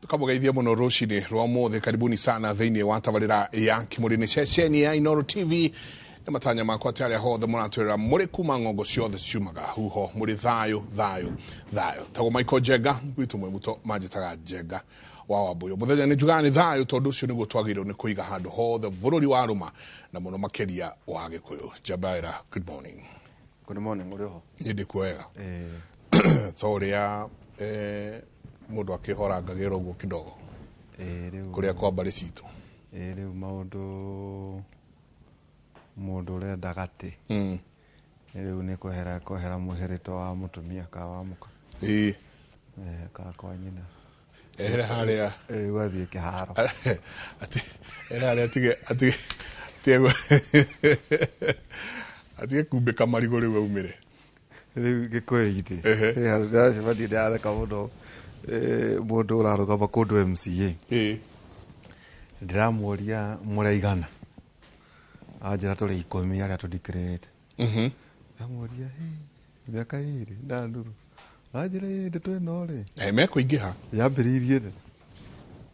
Tukamũgeithia mũno rũcinĩ rwa ũmũthĩ. Karibuni sana thĩinĩ wa tabarĩra ya Kĩmũrĩ, nĩ ceceni ya Inooro TV. Nĩ matanya makwa atĩ arĩa hothe mũratwĩrĩra mũrĩ kuma ng'ongo ciothe ciumaga huho mũrĩ thayũ thayũ thayũ. Tagwo Michael Njenga gwitũ mwĩ muto manjĩtaga Njenga wa Wambũyũ. Mũthenya nĩ njugaga nĩ thayũ tondũ ũcio nĩguo twagĩrĩirwo nĩ kũiga handũ hothe bũrũri wa rũma na mũno makĩria wa Gĩkũyũ. Njabaira, good morning. Good morning, ũrĩ oho? Niĩ ndĩ kuo wega. To ũrĩa mũndũ akĩhorangagĩra ũguo kidogo Rĩu kũrĩa kwa mbarĩ citũ. Rĩu maũndũ mũndũ ũrenda gatĩ rĩu nĩ kwehera kwehera mũhĩrĩto wa mũtumia ka wa mũka ka kwa nyina. Ehere harĩa. Rĩu athiĩ kĩharo. Ati ehere harĩa atige atige atige atige kumbĩka marigũ rĩu aumĩre. Rĩu Gĩkũyũ-inĩ he handũ ndĩracemania ndĩratheka mũno, mũndũ ũrarũgama kũndũ MCA. Ndĩramũria mũraigana, anjĩra tũrĩ 10 arĩa tũndikĩrĩte. Ndamũria mĩaka 2 na nuthu, anjĩra ĩ ndeto ĩno rĩ Mekũingĩha. Yambĩrĩirie rĩ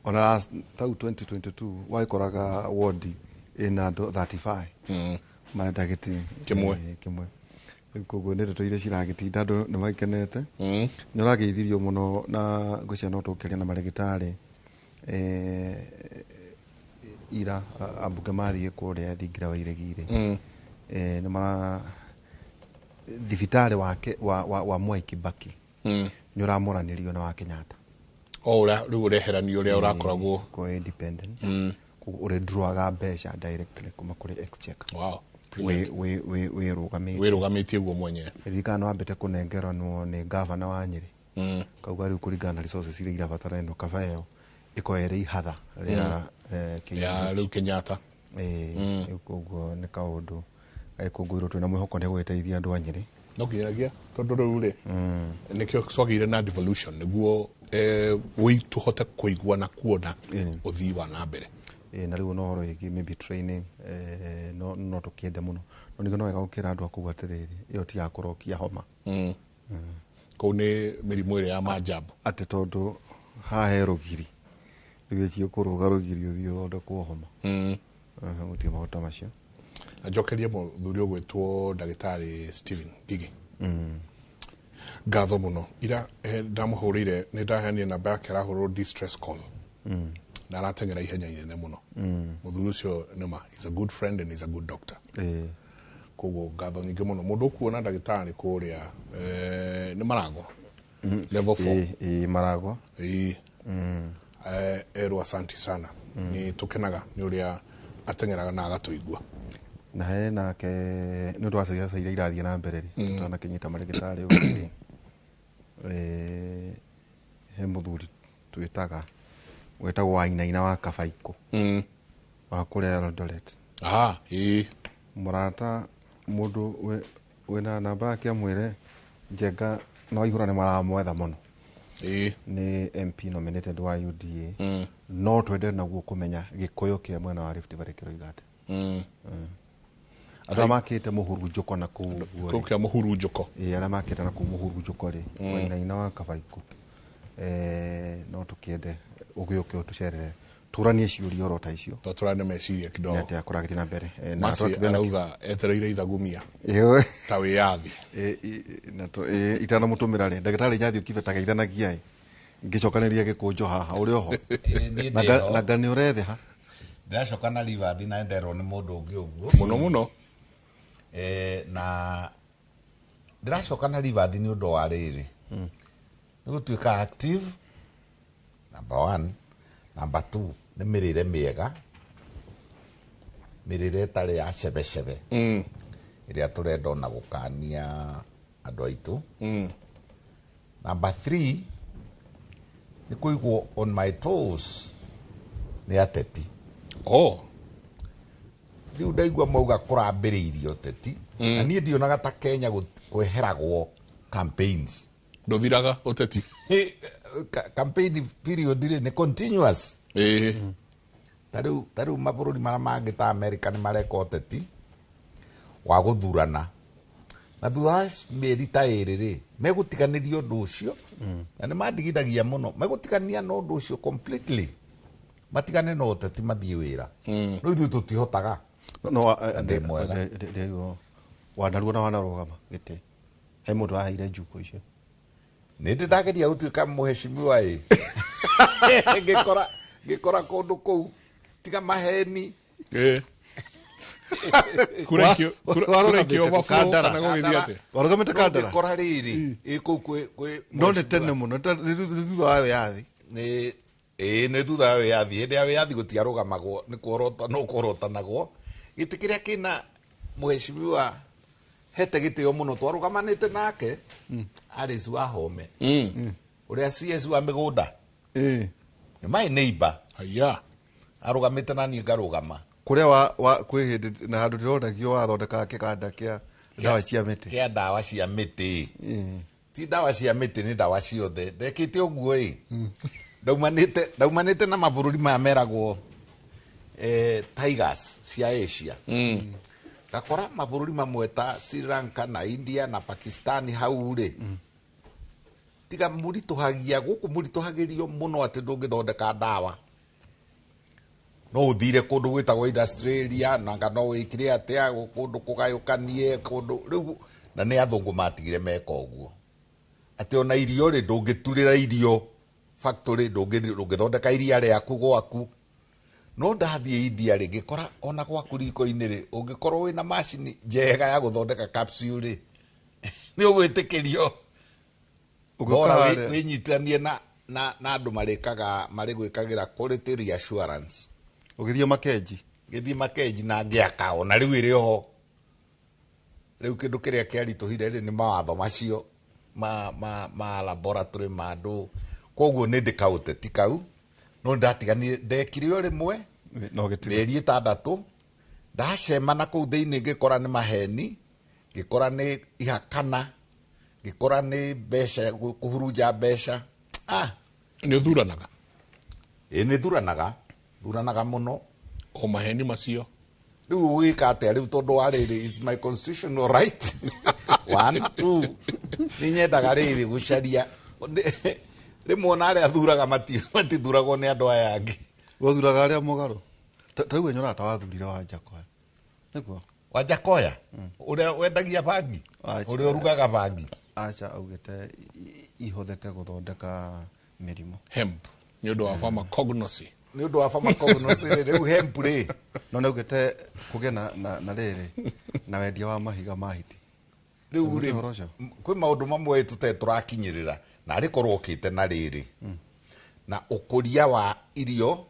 ona last tau 2022 wagĩkoraga wodi ĩna andũ 35 marenda gĩtĩ kĩmwe. Kĩmwe. Rĩu koguo nĩ ndeto iria ciragĩtinda andũ nĩ magĩkenete. Nĩ ũrageithirio mũno na ngwĩciria no tũkĩaria na marĩgĩtarĩ ira ambunge mathiĩ kũrĩa thingira wa Iregi rĩ. Nĩ mara thibitarĩ wake wa Mwai Kibaki nĩ ũramũranĩrio na wa Kenyatta. O ũrĩa rĩu ũreheranio ũrĩa ũrakoragwo kwa independent. Koguo ũrĩ-drawaga mbeca directly kuma kũrĩ exchequer. Wow. Wĩrũgamĩtie. Wĩrũgamĩtie guo mwenyewe. Ririkana nĩ wambĩte kũnengeranwo nĩ gavana wa Nyĩrĩ. Kauga rĩu kũringana na resources iria irabatara ĩno kaba ĩyo ĩkorwo ĩrĩ ihatha rĩa KNH. Ya rĩu Kenyatta. Rĩu koguo nĩ kaũndũ gagĩkũngũĩrwo twĩna mwĩhoko nĩ gũgĩteithia andũ a Nyĩrĩ. No nginyagia tondũ rĩu rĩ nĩkĩo twagĩire na devolution nĩguo tũhote kũigua na kuona ũthii wa na mbere. Na rĩu ona ũhoro wĩgiĩ maybe training no tũkĩende mũno no ningĩ no wega gũkĩra andũ a kũu atĩrĩrĩ ĩyo ti ya kũrokia homa. Kũu nĩ mĩrimũ ĩrĩa ya maajabu. Atĩ tondũ haha he rũgiri rĩu ĩcio kũrũga rũgiri ũthiĩ ũthondekwo homa. Gũtirĩ maũndũ ta macio. Na njokerie mũthuri ũgwĩtwo ndagĩtarĩ Stephen Ngigi. Ngatho mũno. Ira ndamũhũrĩire nĩ ndaheanire namba yake arahũrwo distress call. Na arateng'era ihenya inene mũno. Mũthuri ũcio nĩma is a good friend and is a good doctor. Koguo ngatho nyingĩ mũno. Mũndũ ũkuona ndagĩtarĩ kũrĩa nĩ Maragwa. Level 4. Maragwa. Erwo asanti sana. Nĩ tũkenaga nĩ ũrĩa ateng'eraga na agatũigua. Na he nake nĩ ũndũ wa ciaca iria irathiĩ na mbere rĩ, tũtanakĩnyita marĩgĩtarĩ ũguo rĩ, he mũthuri twĩtaga wĩtagwo Wainaina wa Kabaikũ. Wa kũrĩa Eldoret. Aha, ĩĩ. Mũrata mũndũ wĩna namba yake amwĩre Njenga na Waihura nĩ maramwetha mũno. Nĩ MP nominated wa UDA. No twende naguo kũmenya Gĩkũyũ kĩa mwena wa Rift Valley kĩroiga atĩa. Andũ arĩa makĩte mũhurunjũko na kũu ũguo Kũu rĩ. kĩa mũhurunjũko. Ĩĩ, arĩa makĩte na kũu mũhurunjũko rĩ, Wainaina wa Kabaikũ. No tũkĩende ũgĩũke ũtũcerere tũranie ciũria oro ta icio. To tũrane meciria kidogo. Nĩ atĩa kũragĩthiĩ na mbere. Na Masi twakĩgĩa na arauga etereire ithagumia. Ĩyo. Ta wĩyathi. Na to, itanamũtũmĩra rĩ, ndagĩtarĩ Nyathi ũkibe ta geithanagia ĩ. Ngĩcokanĩria gĩkũnjo haha, ũrĩ oho? Niĩ Na ndĩ ho. nga nĩ ũretheha. Ndĩracoka na ribathi na nderwo nĩ mũndũ ũngĩ ũguo. Mũno mũno. Na ndĩracoka na ribathi nĩ ũndũ wa rĩrĩ. Nĩ gũtuĩka active, number 1. Number 2, nĩ mĩrĩre mĩega. Mĩrĩre ĩtarĩ ya cebecebe. Ĩrĩa tũrenda ona gũkania andũ aitũ. Number 3, nĩ kũigwo on my toes nĩ ateti. Rĩu ndaigua mauga kũrambĩrĩirie ũteti. Na niĩ ndionaga ta Kenya kweheragwo campaigns. Ndũthiraga ũteti. Campaign period rĩ nĩ continuous. Ta rĩu mabũrũri marĩa mangĩ ta America nĩ mareka ũteti wa gũthurana. Na thutha wa mĩeri ta ĩrĩ rĩ, megũtiganĩria ũndũ ũcio, na nĩ mandigithagia mũno, megũtigania na ũndũ ũcio completely, matigane na ũteti mathiĩ wĩra. No ithuĩ tũtihotaga. No Ndĩ mwega. Wanarua na wanarũgama gĩtĩ, he mũndũ waheire njuko icio. Nĩ ndĩ ndageria gũtuĩka mũheshimiwa ĩ, ngĩkora kũndũ kũu tiga maheni. Kura ikio overflow kana gũgĩthiĩ atĩa? Warũgamĩte Kandara? Ngĩkora rĩrĩ ĩ kũu kwĩ No nĩ tene mũno, nĩ thutha wa wĩyathi. Nĩ ĩ, nĩ thutha wa wĩyathi. Hĩndĩ ya wĩyathi gũtiarũgamagwo, nĩ kuorota, no kuorotanagwo. Gĩtĩ kĩrĩa kĩna mũheshimiwa hete gĩtĩo mũno twarũgamanĩte nake, Alice Wahome. Ũrĩa CS wa mĩgũnda. Nĩ my neighbor. Haya. Arũgamĩte na niĩ ngarũgama. Kũrĩa wa kwĩ hĩndĩ na handũ ndĩronagio wathondekaga kĩganda kĩa ndawa cia mĩtĩ. Kĩa ndawa cia mĩtĩ. Ti ndawa cia mĩtĩ, nĩ ndawa ciothe. Ndekĩte ũguo ĩ. Ndaumanĩte na mabũrũri maya meragwo, tigers cia Asia. Ngakora mabũrũri mamwe ta Sri Lanka na India na Pakistan hau rĩ. Tiga mũritũhagia, gũkũ mũritũhagĩrio mũno atĩ ndũngĩthondeka ndawa. No ũthire kũndũ gwĩtagwo Australia, na nga no wĩkire atĩa, kũndũ kũgayũkanie, kũndũ rĩu, na nĩ athũngũ matigire meka ũguo. Atĩ ona irio rĩ, ndũngĩturĩra irio factory, ndũngĩthondeka iria rĩaku gwaku. No ndathiĩ India rĩ, ngĩkora ona gwaku riko-inĩ rĩ, ũngĩkorwo wĩna macini njega ya gũthondeka capsule rĩ, nĩ ũgwĩtĩkĩrio. Ũgĩũka Bora harĩa. wĩnyitanie na andũ marĩkaga, marĩ gwĩkagĩra quality reassurance. Ũgĩthiĩ Makenji? Ngĩthiĩ Makenji na ngĩaka, ona rĩu ĩrĩ oho. Rĩu kĩndũ kĩrĩa kĩaritũhire rĩ, nĩ mawatho macio ma laboratory ma andũ. Koguo nĩ ndĩ kaũteti kau, no ndatiganire, ndekire o rĩmwe, No gĩtigo. mĩeri ĩtandatũ, ndacemana kũu thĩinĩ ngĩkora nĩ maheni, ngĩkora nĩ ihakana, ngĩkora nĩ mbeca, kũhurunja mbeca. Nĩ ũthuranaga? Ĩ, nĩ thuranaga, thuranaga mũno. O maheni macio? Rĩu ũgĩka atĩa rĩu tondũ wa rĩrĩ, is my constitutional right. 1, 2, nĩ nyendaga rĩrĩ gũcaria. Rĩmwe ona arĩa thuraga matithuragwo nĩ andũ aya angĩ. Wathuraga arĩa mũgarũ? Ta rĩu we nyonaga ta wathurire Wanjakoya. Nĩguo? Wanjakoya? Ũrĩa wendagia bangi? Acha. Ũrĩa ũrugaga bangi? Acha, augĩte ihũthĩke gũthondeka mĩrimũ. Hemp. Nĩ ũndũ wa pharmacognosy. Nĩ ũndũ wa pharmacognosy rĩ, rĩu hemp rĩ. No nĩ augĩte kũgĩe na rĩrĩ, na wendia wa mahiga ma hiti. Rĩu Nĩguo rĩ, ũhoro ũcio? kwĩ maũndũ mamwe tũtarĩ tũrakinyĩrĩra, na arĩ korwo ũkĩte na rĩrĩ. Na ũkũria wa irio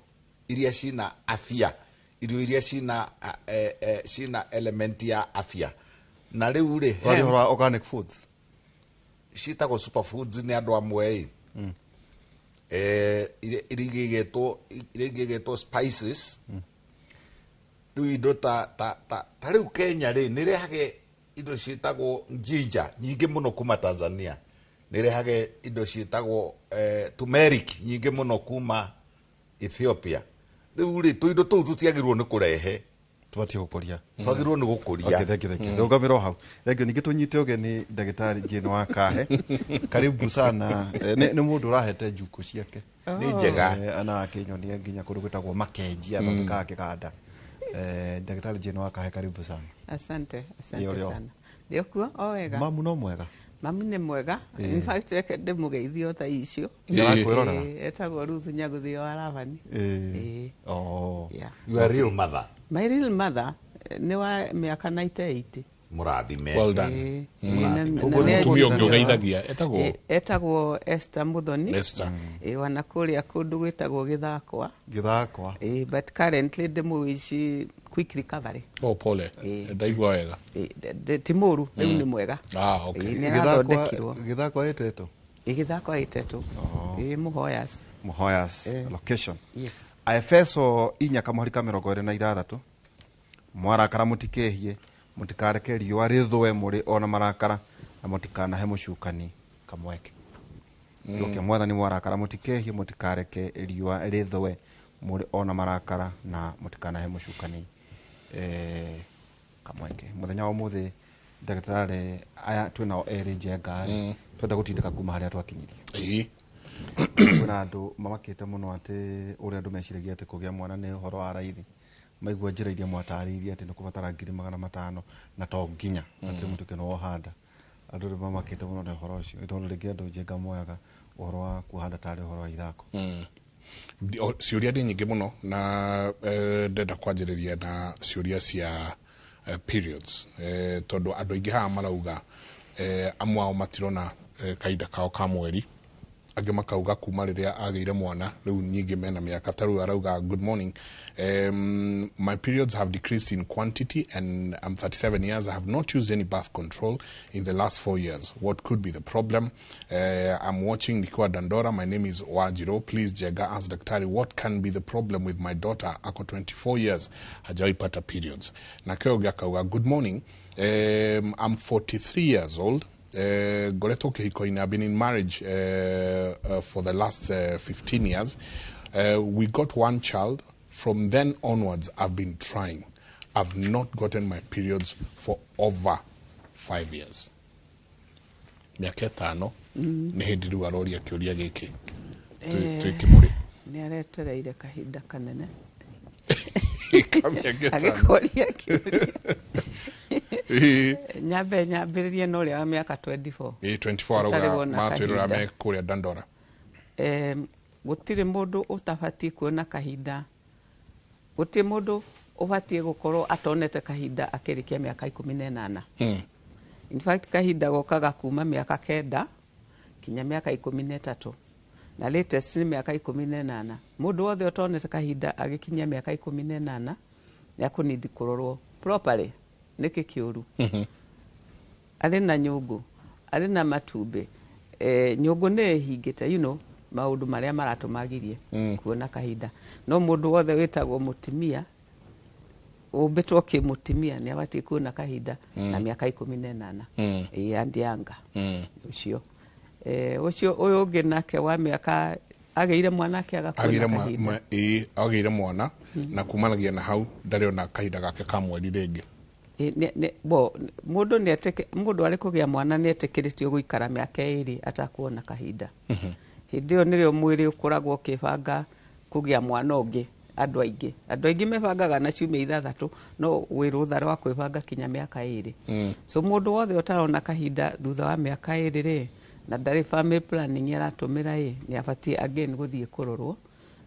iria cina afya, irio iria cina element ya afya. Na rĩu rĩ, Waria hemp ũhoro wa organic foods. Ciĩtagwo superfoods nĩ andũ amwe ĩ. Iria ingĩ igetwo spices. Rĩu indo ta rĩu Kenya rĩ, nĩ ĩrehage indo ciĩtagwo ginger nyingĩ mũno kuma Tanzania. Nĩ ĩrehage indo ciĩtagwo, turmeric nyingĩ mũno kuma Ethiopia. Rĩu rĩ, tũindo tũu tũtiagĩrĩirwo nĩ kũrehe. Tũbatiĩ gũkũria. Twagĩrĩirwo nĩ gũkũria. Okay, thank you, thank you. Rũgamĩra o hau. Thank you. Ningĩ tũnyite ũgeni ndagĩtarĩ Jane wa Kahe. Karibu sana. Nĩ mũndũ ũrahete njuko ciake. Nĩ njega. Ana akĩnyonia nginya kũndũ gwĩtagwo Makenji, athondekaga kĩganda. Ndagĩtarĩ Jane wa Kahe, karibu sana. Asante, asante Ĩ, ũrĩ o. sana. Ndĩ okuo, o wega. Mamu no mwega? Mamu nĩ mwega. In fact, reke ndĩmũgeithie o thaa icio. Nĩ arakwĩrorera? Etagwo Ruth Nyaguthĩ wa Ravani. You are real mother. My real mother nĩ wa mĩaka 98. Mũrathime. Well done. Ũguo nĩ Mũtumia ũngĩ ũgeithagia, etagwo? Etagwo Esther Muthoni. Esther. Wana kũrĩa kũndũ gwĩtagwo Gĩthakwa. Gĩthakwa. But currently ndĩmũwici quick recovery. Oh, pole. Ndaigua wega. Ti mũru, rĩu nĩ mwega. Okay. Nĩ arathondekirwo. Gĩthakwa ĩtetũ? Gĩthakwa ĩtetũ. Mũhoyas. Mũhoyas, location. Yes. Aefeso inya kamũhari ka mĩrongo ĩrĩ na ithathatũ. Mwarakara mũtikehie, mũtikareke riũa rĩthũe mũrĩ ona marakara, na mũtikanahe mũcukani kamweke. Gĩũke mwathani, mwarakara mũtikehie, mũtikareke riũa rĩthũe mũrĩ ona marakara, na mũtikanahe mũcukani kamweke. Mũthenya wa ũmũthĩ Ndagĩtarĩ aya twĩnao erĩ Njenga rĩ, twenda gũtindĩka kuma harĩa twakinyirie. Kwĩna andũ mamakĩte mũno atĩ ũrĩa andũ meciragia atĩ kũgĩa mwana nĩ ũhoro wa raithi, maigua njĩra iria mwatarĩirie atĩ nĩ kũbatara 500,000 na to nginya atĩ mũtuĩke nĩ woha nda. Andũ nĩ mamakĩte mũno nĩ ũhoro ũcio, tondũ rĩngĩ andũ Njenga moyaga ũhoro wa kuoha nda tarĩ ũhoro wa ithako. Ciũria nĩ nyingĩ mũno na ndenda kwanjĩrĩria na ciũria cia periods, tondũ andũ aingĩ haha marauga amwe ao matirona kahinda kao ka mweri, angĩ makauga kuma rĩrĩa agĩire mwana rĩu nyingĩ mena mĩaka ta rĩu arauga, "Good morning, my periods have decreased in quantity and I'm 37 years. I have not used any birth control in the last 4 years. What could be the problem? I'm watching nikiwa Dandora. My name is Wajiro. Please, Njenga, ask daktari what can be the problem with my daughter. Ako 24 years, hajawahi pata periods." Na keo akauga, "Good morning, I'm 43 years old. Ngoretwo kĩhiko-inĩ. I've been in marriage for the last 15 years. We got one child. From then onwards, I've been trying. I've not gotten my periods for over 5 years." Mĩaka 5 nĩ hĩndĩ rĩu aroria kĩũria gĩkĩ. Twĩ kĩmũrĩ. Nĩ aretereire kahinda kanene Ka mĩaka 5. agĩkoria kĩũria. Nyambe nyambĩrĩrie na ũrĩa wa mĩaka 24. Ĩ, 24. Ũtarĩ Arauga wona matwĩrora kahinda. me kũrĩa Dandora. Gũtirĩ mũndũ ũtabatiĩ kuona kahinda, gũtirĩ mũndũ ũbatiĩ gũkorwo atonete kahinda akĩrĩkia mĩaka 18. In fact, kahinda gokaga kuma mĩaka 9 kinya mĩaka 13, na latest nĩ mĩaka 18. Mũndũ wothe ũtonete kahinda agĩkinyia mĩaka 18 nĩ akũnidi kũrorwo properly nĩkĩ kĩũru. Arĩ na nyũngũ, arĩ na matumbĩ, nyũngũ nĩ ĩhingĩte, maũndũ marĩa maratũmagirie kuona kahinda. No mũndũ wothe wĩtagwo mũtumia, ũmbĩtwo kĩmũtumia, nĩ abatiĩ kuona kahinda na mĩaka 18. Ĩ, and younger. Ũcio ũcio ũyũ ũngĩ nake wa mĩaka agĩire mwana akĩaga kuona agĩire kahinda. Ĩ, agĩire mwana na kumanagia na hau ndarĩ ona kahinda gake ka mweri rĩngĩ. Ĩ, bo, mũndũ nĩ mũndũ arĩ kũgĩa mwana nĩ etĩkĩrĩtio gũikara mĩaka 2 atakuona kahinda. Hĩndĩ ĩyo nĩrĩo mwĩrĩ ũkoragwo ũkĩbanga kũgĩa mwana ũngĩ. Andũ aingĩ mebangaga na ciumia 6, no wĩ rũtha rwa kwĩbanga kinya mĩaka 2. So mũndũ wothe ũtarona kahinda thutha wa mĩaka 2 rĩ, na ndarĩ family planning aratũmĩra ĩ, nĩ abatiĩ again gũthiĩ kũrorwo.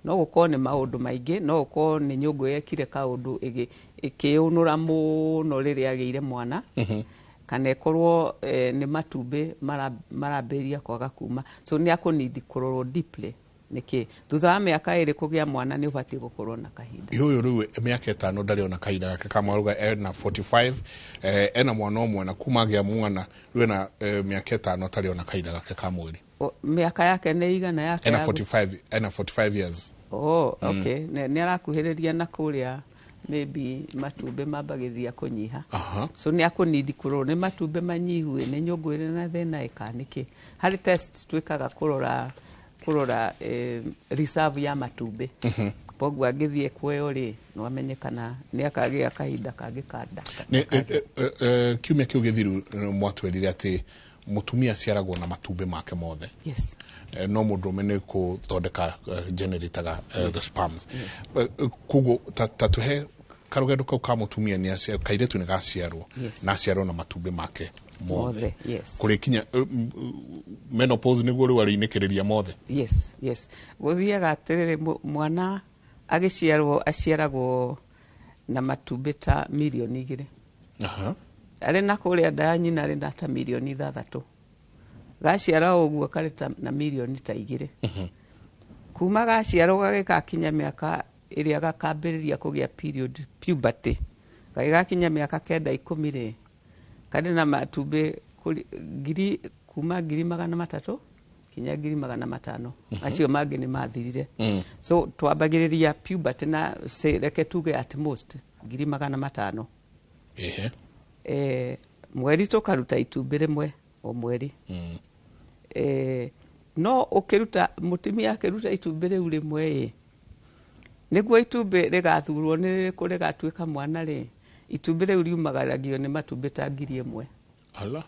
No gũkorwo nĩ maũndũ maingĩ, no gũkorwo nĩ nyũngũ yekire kaũndũ ĩkĩũnũra mũno rĩrĩa agĩire mwana, kana ĩkorwo nĩ matumbĩ marambĩrĩria kwaga kuma. So nĩ akũnidi kũrorwo deeply nĩkĩ thutha wa mĩaka 2 kũgĩa mwana nĩ ũbatiĩ gũkorwo na kahinda. Ũyũ rĩu mĩaka 5 ndarĩ ona kahinda gake ka mwaruga, ena 45, ena mwana ũmwe, na kuma agĩa mwana rĩu ena mĩaka 5 atarĩ ona kahinda gake ka mweri. Mĩaka yake nĩ igana yake Ena 45, ena 45 years. Oh, okay. Nĩ arakuhĩrĩria na kũrĩa maybe matumbĩ mambagĩrĩria kũnyiha. So nĩ akũnidi kũrorwo nĩ matumbĩ manyihu ĩ, nĩ nyũngũ ĩrĩ na thĩna ĩka nĩkĩ. Harĩ test twĩkaga kũrora reserve ya matumbĩ. Koguo angĩthiĩ kuoyo rĩ, no amenye kana nĩ akagĩa kahinda kangĩ ka nda. Nĩ kiumia kĩu gĩthiru mwatwĩrire atĩ mũtumia aciaragwo na matumbĩ make mothe. Yes. No mũndũrũme nĩ kũthondeka generataga the sperms. Koguo ta tũhe karũgendo kau ka mũtumia nĩ kairĩtu nĩ gaciarwo na aciarwo na matumbĩ make mothe. Mothe, yes. Kũrĩkinya menopause nĩguo rĩu arĩinĩkĩrĩria mothe. Yes, gũthiaga atĩrĩrĩ, mwana agĩciarwo aciaragwo na matumbĩ ta 2 mirioni. Arĩ na kũrĩa nda ya nyina arĩ na ta 6 mirioni. Gaciara o ũguo karĩ ta na 2 mirioni. Kuma gaciarwo gagĩgakinya mĩaka ĩrĩa gakambĩrĩria kũgĩa period, puberty, gagĩgakinya mĩaka 9, 10 rĩ, karĩ na matumbĩ ngiri kuma 300,000 kinya 500,000. Macio mangĩ nĩ mathirire. So twambagĩrĩria puberty na say, reke tuge at most 500,000. Mweri tũkaruta itumbĩ rĩmwe o mweri. No ũkĩruta, mũtumia akĩruta itumbĩ rĩu rĩmwe ĩ, nĩguo itumbĩ rĩgathurwo nĩ rĩrĩkũ rĩgatuĩka mwana rĩ, itumbĩ rĩu riumagaragio nĩ matumbĩ ta 1,000. Ala.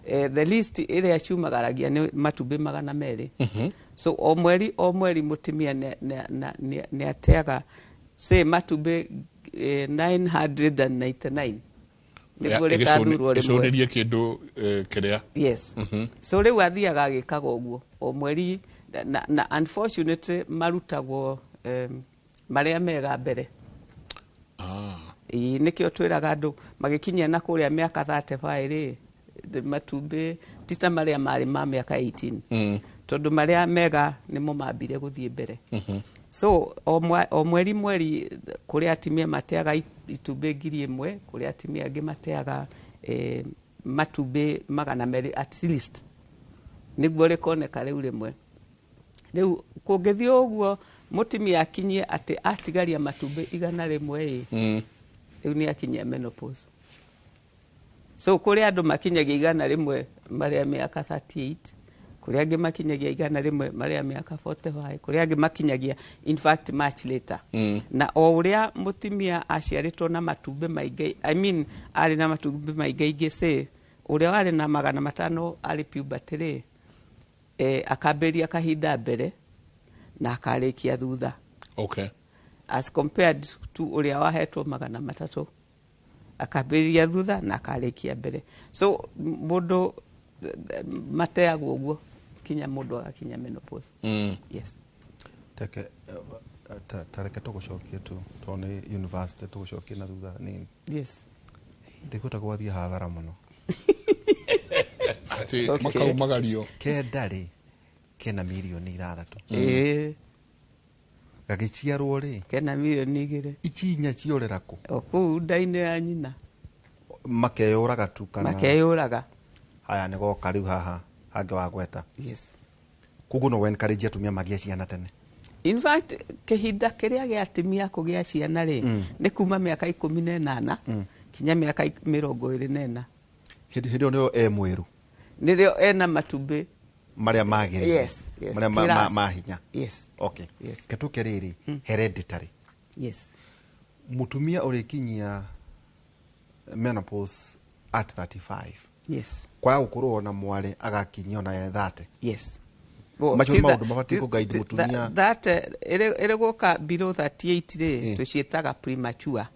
The least ĩrĩa ciumagaragia nĩ matumbĩ 200. So o mweri mũtumia nĩ ateaga say matumbĩ 999 nĩguo rĩkathurwo rĩmwe. Ĩcũnĩrie kĩndũ kĩrĩa. Yes. So rĩu athiaga agĩkaga ũguo o mweri na unfortunately marutagwo marĩa mega mbere. Nĩkĩo twĩraga andũ magĩkinyia na kũrĩa mĩaka 35 rĩ matumbĩ ti ta marĩa marĩ ma mĩaka 18. Tondũ marĩa mega nĩmo mambire gũthiĩ mbere. So o mweri mweri kũrĩa atumia mateaga itumbĩ 1000, kũrĩa atumia angĩ mateaga matumbĩ 200 at least nĩguo rĩkoneka rĩu rĩmwe. Rĩu kũngĩthiĩ ũguo mũtumia akinyie atĩ atigaria matumbĩ 100 ĩ rĩu nĩ akinyia menopause. So kũrĩ andũ makinyagia 100 marĩa mĩaka 38, kũrĩ angĩ makinyagia 100 marĩa mĩaka 45, kũrĩ angĩ makinyagia in fact much later. Na o ũrĩa mũtumia aciarĩtwo na matumbĩ maingĩ, I mean arĩ na matumbĩ maingĩ say ũrĩa warĩ na 500 arĩ puberty rĩ, akambĩrĩria kahinda mbere na akarĩkia thutha. Okay. As compared to ũrĩa wahetwo 300 akambĩrĩria thutha na akarĩkia mbere. So mũndũ mateagwo ũguo kinya mũndũ agakinya menopause. Yes. Teke tareke tũgũcokie tu tondũ nĩ university tũgũcokie na thutha nini. Yes. Ndĩkũhota gwathiĩ hathara mũno. Atĩ makaumagario. Kenda rĩ kena mirioni 6. Gagĩciarwo rĩ kena mirioni 2. Ici inya ciorera kũ? O kũu nda-inĩ ya nyina. Makeyũraga tu kana? Makeyũraga. Haya nĩ goka rĩu haha hangĩ wa gweta. Yes. Koguo no encourage atumia magĩe ciana tene. In fact kĩhinda kĩrĩa gĩa atumia kũgĩa ciana rĩ nĩ kuma mĩaka 18 kinya mĩaka 24. Hĩndĩ ĩyo nĩyo e mwĩru. Nĩrĩo ena matumbĩ marĩa magĩrĩire. Yes, yes. Marĩa ma hinya. Yes. Okay. Yes. Ketũke rĩrĩ hereditary. Yes. Mũtumia ũrĩkinyia menopause at 35. Yes. Kwaga gũkorwo na mwarĩ agakinyia ona 30. Yes. Macio nĩ maũndũ mabatiĩ kũguide mũtumia. That ĩrĩ gũka below 38 rĩ tũciĩtaga premature.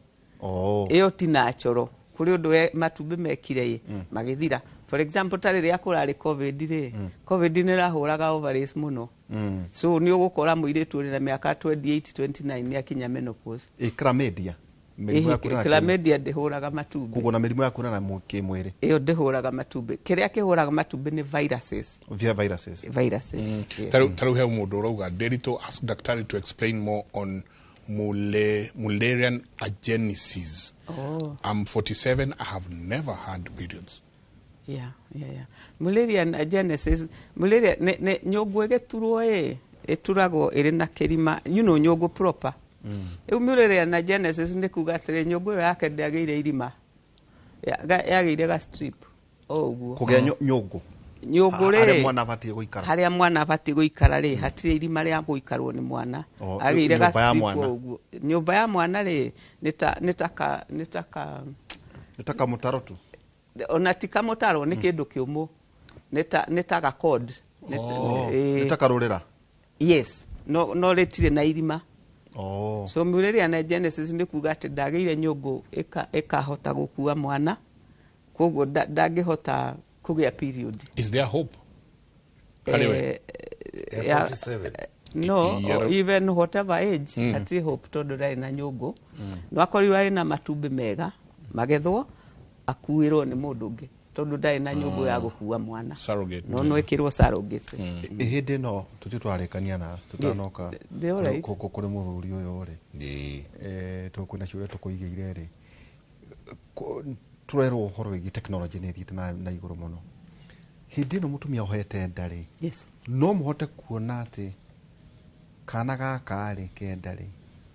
Ĩyo ti natural. Kũrĩ ũndũ matumbĩ mekire magĩthira. For example ta rĩrĩa kũrarĩ COVID rĩ, COVID nĩ ĩrahũraga ovaries mũno. So nĩ ũgũkora mũirĩtu ũrĩ na mĩaka 28 29 nĩ akinya menopause. Chlamydia. Chlamydia ndĩhũraga matumbĩ. Koguo na mĩrimũ ya kuonana kĩmwĩrĩ. Ĩyo ndĩhũraga matumbĩ. Kĩrĩa kĩhũraga matumbĩ nĩ viruses. Viruses. Viruses. Yes. Tarĩu he mũndũ ũrauga Nderitu ask daktari to explain more on Mullerian agenesis. I'm 47, I have never had periods. Yeah. Mullerian agenesis, Mullerian ne nyũngũ ĩgĩturwo ĩ ĩturagwo ĩrĩ na kĩrima, you know nyũngũ proper. Rĩu Mullerian agenesis nĩ kuga atĩrĩ nyũngũ ĩyo yake ndĩagĩire irima. Yagĩire ga strip o ũguo. Kũgĩa nyũngũ. Nyũngũ rĩ harĩa mwana abatiĩ gũikara. Harĩa mwana abatiĩ gũikara rĩ hatirĩ irima rĩa gũikarwo nĩ mwana. Agĩire ga strip o ũguo. Nyũmba ya mwana rĩ nĩ ta kamũtaro tu. Ona ti kamũtaro nĩ kĩndũ kĩũmũ. Nĩ ta ga cord. Nĩ ta karũrĩra. Yes. No rĩtirĩ na irima. So Mullerian agenesis nĩ kuga atĩ ndagĩire nyũngũ ĩkahota gũkua mwana. Koguo ndangĩhota kũgĩa period. Is there hope? Yeah, 47. No, even whatever age, hatirĩ hope tondũ ndarĩ na nyũngũ. No akorirwo arĩ na matumbĩ mega magethwo akuĩrwo nĩ mũndũ ũngĩ tondũ ndarĩ na nyũngũ ya gũkua mwana. Surrogate. No ekĩrwo surrogate. Hĩndĩ ĩno tũthiĩ twarĩkania na tũtanoka kũrĩ mũthuri ũyũ rĩ. Kwĩna ciũria tũkũigĩire rĩ. Tũrerwo ũhoro wĩgiĩ technology nĩ ĩthiĩte na igũrũ mũno. Hĩndĩ ĩno mũtumia ohete nda rĩ, no mũhote kuona atĩ kana gaka rĩ kenda rĩ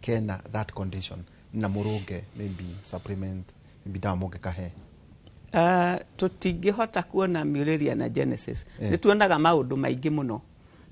kena that condition na mũrũnge maybe supplement maybe ndawa mũngĩkahe. Tũtingĩhota kuona Mullerian agenesis. Nĩ tuonaga maũndũ maingĩ mũno.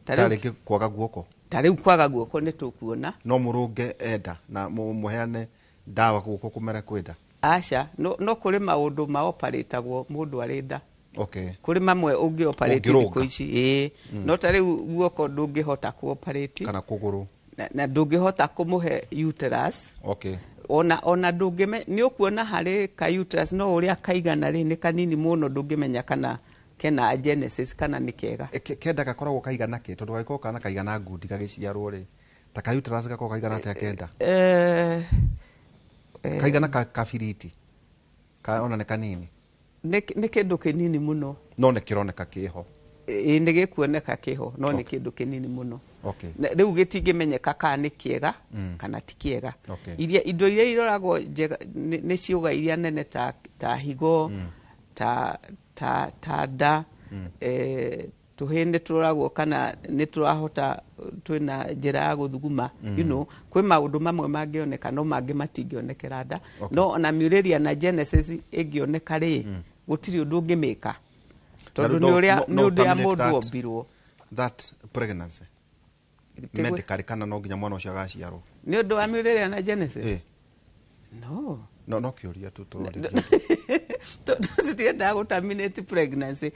Ta rĩngĩ kwaga guoko. Ta rĩu kwaga guoko nĩ tũkuona. No mũrũnge enda na mũheane ndawa guoko kũmera kwenda. Aca, no kũrĩ maũndũ maoparatagwo mũndũ arĩ nda. Okay. Kũrĩ mamwe ũngĩ operate Ũngĩrũnga. thikũ ici, ĩĩ. No ta rĩu guoko ndũngĩhota kũ operate Kana kũgũrũ. Na ndũngĩhota kũmũhe uterus. Okay. Ona ndũngĩme, nĩ ũkuona harĩ ka uterus no ũrĩa kaigana rĩ nĩ kanini mũno, ndũngĩmenya kana kena genesis kana nĩ kega. Kenda gakoragwo kaigana kĩ? Tondũ gagĩkorwo kana kaigana ngundi gagĩciarwo rĩ, ta ka uterus gakoragwo kaigana atĩa kenda? Kaigana kabiriti. Ka ona nĩ kanini. Nĩ kĩndũ kĩnini mũno. No nĩ kĩroneka kĩho. Ĩĩ, nĩ gĩkuoneka kĩho, no nĩ kĩndũ kĩnini mũno. Okay. Na rĩu gĩtingĩmenyeka kana nĩ kĩega kana ti kĩega. Okay. Indo iria iroragwo njega nĩ ciũga iria nene ta higo, ta nda, tũhĩĩ nĩ tũroragwo kana nĩ tũrahota, twĩna njĩra ya gũthuguma. You know, kwĩ maũndũ mamwe mangĩoneka no mangĩ matingĩonekera nda. Okay. No ona Müllerian na genesis ĩngĩoneka rĩ, gũtirĩ ũndũ ũngĩmĩka. Tondũ Na nĩ ũrĩa, no nĩ ũrĩa terminate mũndũ that ombirwo. That pregnancy. Tiguo. Medically kana no nginya mwana ũcio agaciarwo. Nĩ ũndũ wa Müllerian na genesis? Ĩĩ. No. No, no kĩũria tu tũrorĩrie. Tũtiendaga gũ terminate pregnancy.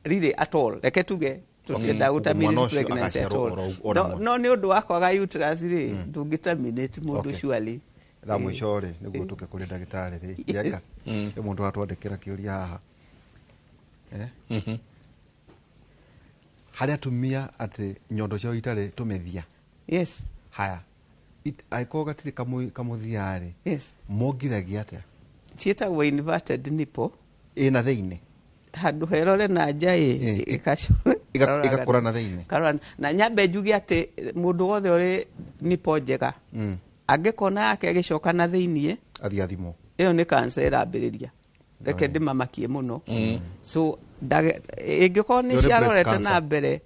Really at all. Reke tuge tũtiendaga gũ terminate Mwana ũcio pregnancy at agaciarwo all. oro No, mwana. no nĩ ũndũ wa kwaga uterus rĩ, ndũngĩ terminate mũndũ Okay. surely. La mũico rĩ, nĩguo tũke kũrĩ ndagĩtarĩ rĩ. Njenga. Nĩ mũndũ watwandĩkĩra kĩũria haha. Harĩ atumia atĩ nyondo ciao itarĩ tũmĩthia. Yes. Haya. Angĩkorwo gatirĩ kamũthia rĩ, Yes. mongithagia atĩa? Ciĩtagwo inverted nipple. Ĩna thĩinĩ. Handũ herore na nja ĩ, Ĩgakũra na thĩinĩ. Karora na nyambe njuge atĩ mũndũ wothe ũrĩ nipple njega, angĩkona yake ĩgĩcoka na thĩinĩ, Athiĩ athimwo. ĩyo nĩ cancer ĩrambĩrĩria. Reke ndĩmamakie mũno. So, ĩngĩkorwo nĩ Ĩyo nĩ breast ciarorete na cancer. mbere,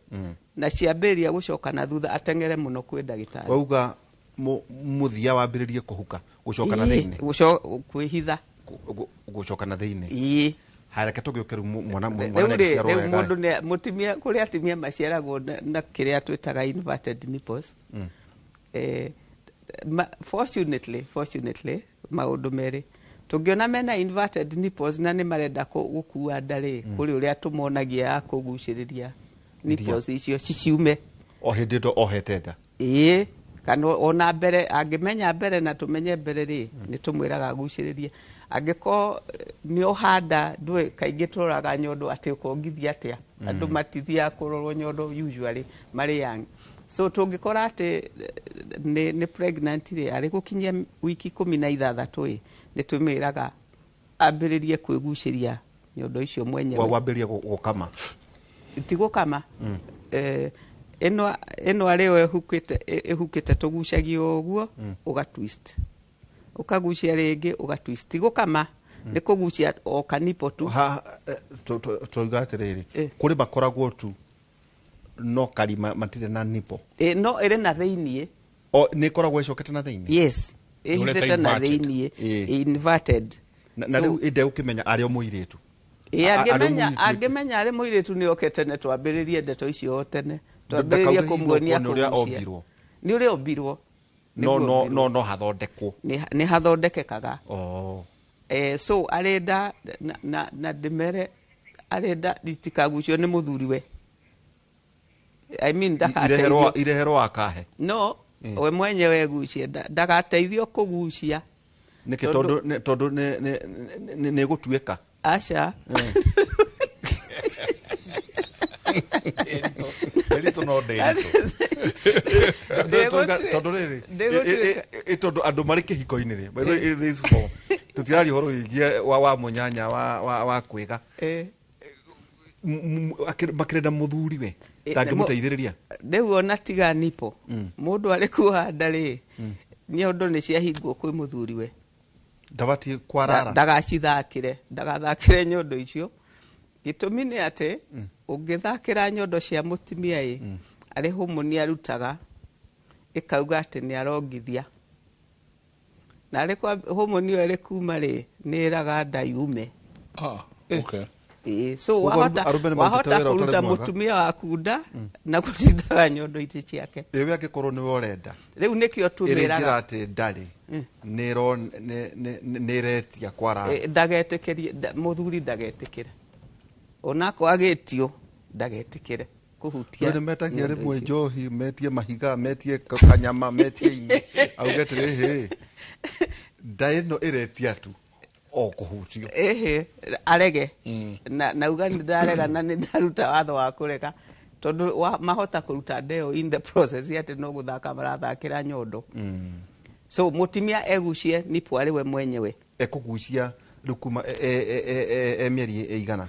na ciambĩrĩria gũcoka na thutha, ateng'ere mũno kwĩ ndagĩtarĩ. Wauga mũthia wambĩrĩrie kũhuka, gũcoka na Ĩĩ, thĩinĩ. kwĩhitha. Gũcoka na thĩinĩ. Ĩĩ. Haya, reke tũgĩũke rĩu Rĩu mwana rĩ, nĩaciarwo rĩu wega. mũndũ nĩ, mũtumia, kũrĩ atumia maciaragwo na kĩrĩa twĩtaga inverted nipples. Fortunately, maũndũ merĩ. Tũngĩona mena inverted nipples na nĩ marenda gũkua nda rĩ, kũrĩ ũrĩa tũmonagia ya kũgucĩrĩria nipples icio ciciume. O hĩndĩ ĩyo ohete nda. Ĩĩ, kana ona mbere, angĩmenya mbere na tũmenye mbere rĩ, nĩ tũmwĩraga agucĩrĩrie. Angĩkorwo nĩ ohanda, ndũĩ kaingĩ tũroraga nyondo atĩ ũkongithia atĩa. Andũ matithiaga kũrorwo nyondo usually marĩ young. So tũngĩkora atĩ nĩ pregnant rĩ, arĩ gũkinyia wiki 16 ĩ, nĩ tũmwĩraga ambĩrĩrie kwĩgucĩria nyondo icio mwenyewe. Wambĩrĩrie gũkama. Ti gũkama. Ĩno arĩ yo ĩhukĩte tũgucagia ũguo, ũga twist. Ũkagucia rĩngĩ, ũga twist. Ti gũkama, nĩ kũgucia o kanipo tu. Tũiga atĩrĩrĩ, kũrĩ makoragwo tu no karima matirĩ na nipo. No ĩrĩ na thĩiniĩ. O, nĩ ĩkoragwo ĩcokete na thĩiniĩ? Yes. Nĩ ũreta Ĩhithĩte na inverted. thĩiniĩ. Inverted. Na So rĩu ĩnde gũkĩmenya arĩ o mũirĩtu. Ĩ, Arĩ mũirĩtu. angĩmenya arĩ mũirĩtu nĩ oke tene, twambĩrĩrie ndeto icio o tene. Twambĩrĩrie Ndakauge hihi kũmuonia nĩ ũrĩa kũgucia. ombirwo. Nĩ ũrĩa ombirwo. No, Nĩguo no, ombirwo. no, no hathondekwo. Nĩ hathondekekaga. So arenda na ndĩmere arenda itikagucio nĩ mũthuriwe. I mean, ndagateithio. Ireherwo akahe. No, we mwenyewe egucie, ndagateithio kũgucia. Nĩkĩ? Tondũ Tondũ nĩ gũtuĩka. Aca. Ndĩritũ no ndĩritũ. Tondũ rĩrĩ, tondũ andũ marĩ kĩhiko-inĩ rĩ, by the way, this form, tũtiraria ũhoro wĩgiĩ wa mũnyanya wa kwĩga. Makĩrenda mũthuri we, ndangĩmũteithĩrĩria. Rĩu ona tiga nipo. Mũndũ arĩ kuoha nda rĩ, nyondo nĩ ciahingwo kwĩ mũthuri we. Ndabatiĩ kwarara. Ndagacithakĩre, ndagathakĩre nyondo icio. Gĩtũmi nĩ atĩ, ũngĩthakĩra nyondo cia mũtumia ĩ, arĩ homoni arutaga, ĩkauga atĩ nĩ arongithia. Na arĩ kwa homoni ĩyo ĩrĩ kuma rĩ, nĩ ĩraga nda yume. Okay. Ĩĩ, so Koguo wahota arũme nĩ marutĩte wahota wĩra ũtarĩ kũruta mwega. mũtumia waku nda na gũtindaga nyondo-inĩ ciake. Ĩwe angĩkorwo nĩwe ũrenda Rĩu nĩkĩo ĩrĩ tũmĩraga njĩra atĩ ndarĩ nĩ ĩretia kwara. Ndagetĩkĩrie mũthuri ndagetĩkĩre, onako agĩtio ndagetĩkĩre kũhutia. Nĩ metagia nyondo rĩmwe icio. njohi, metie mahiga, metie kanyama, metie ini, auge atĩrĩrĩ, nda ĩno ĩretia tu o kũhutio. Ĩhĩ, arege na nauga nĩ ndarega na nĩ ndaruta watho wa kũrega, tondũ mahota kũruta ndeo in the process atĩ no gũthaka marathakĩra nyondo. So mũtumia egucie nipple arĩ we mwenyewe. Ekũgucia rĩu kuma e mĩeri ĩigana?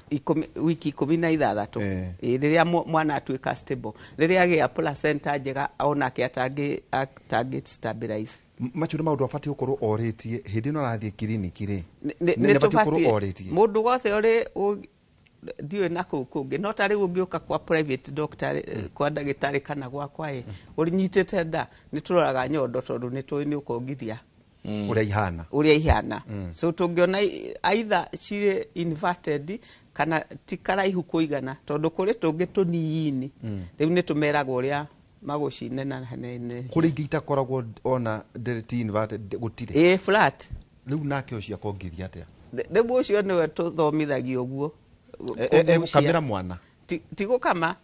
Wiki 16. Ĩ, rĩrĩa mwana atuĩka stable, rĩrĩa agĩa placenta njega, onake atangĩ stabilize. Macio nĩ maũndũ abatiĩ gũkorwo orĩtie hĩndĩ ĩno arathiĩ kiriniki rĩ? Nĩ Nĩ abatiĩ gũkorwo tũbatiĩ orĩtie. Mũndũ wothe ũrĩ ndiũĩ na kũu kũngĩ, no ta rĩu ũngĩũka kwa private doctor, kwa ndagĩtarĩ kana gwakwa ĩ, ũnyitĩte nda, nĩ tũroraga nyondo tondũ nĩ tũĩ nĩ ũkongithia. Ũrĩa ihana. Ũrĩa ihana. So tũngĩona either cirĩ inverted kana ti karaihu kũigana, tondũ kũrĩ tũngĩ tũnini, rĩu nĩ tũmeraga ũrĩa magũcinena nene. Kũrĩ ingĩ itakoragwo ona ndĩrĩ ti inverted, gũtirĩ. Ĩ, flat. Rĩu nake ũcio akongithia atĩa? Rĩu ũcio nĩwe tũthomithagio ũguo. Egũkamĩra mwana? Ti gũkama,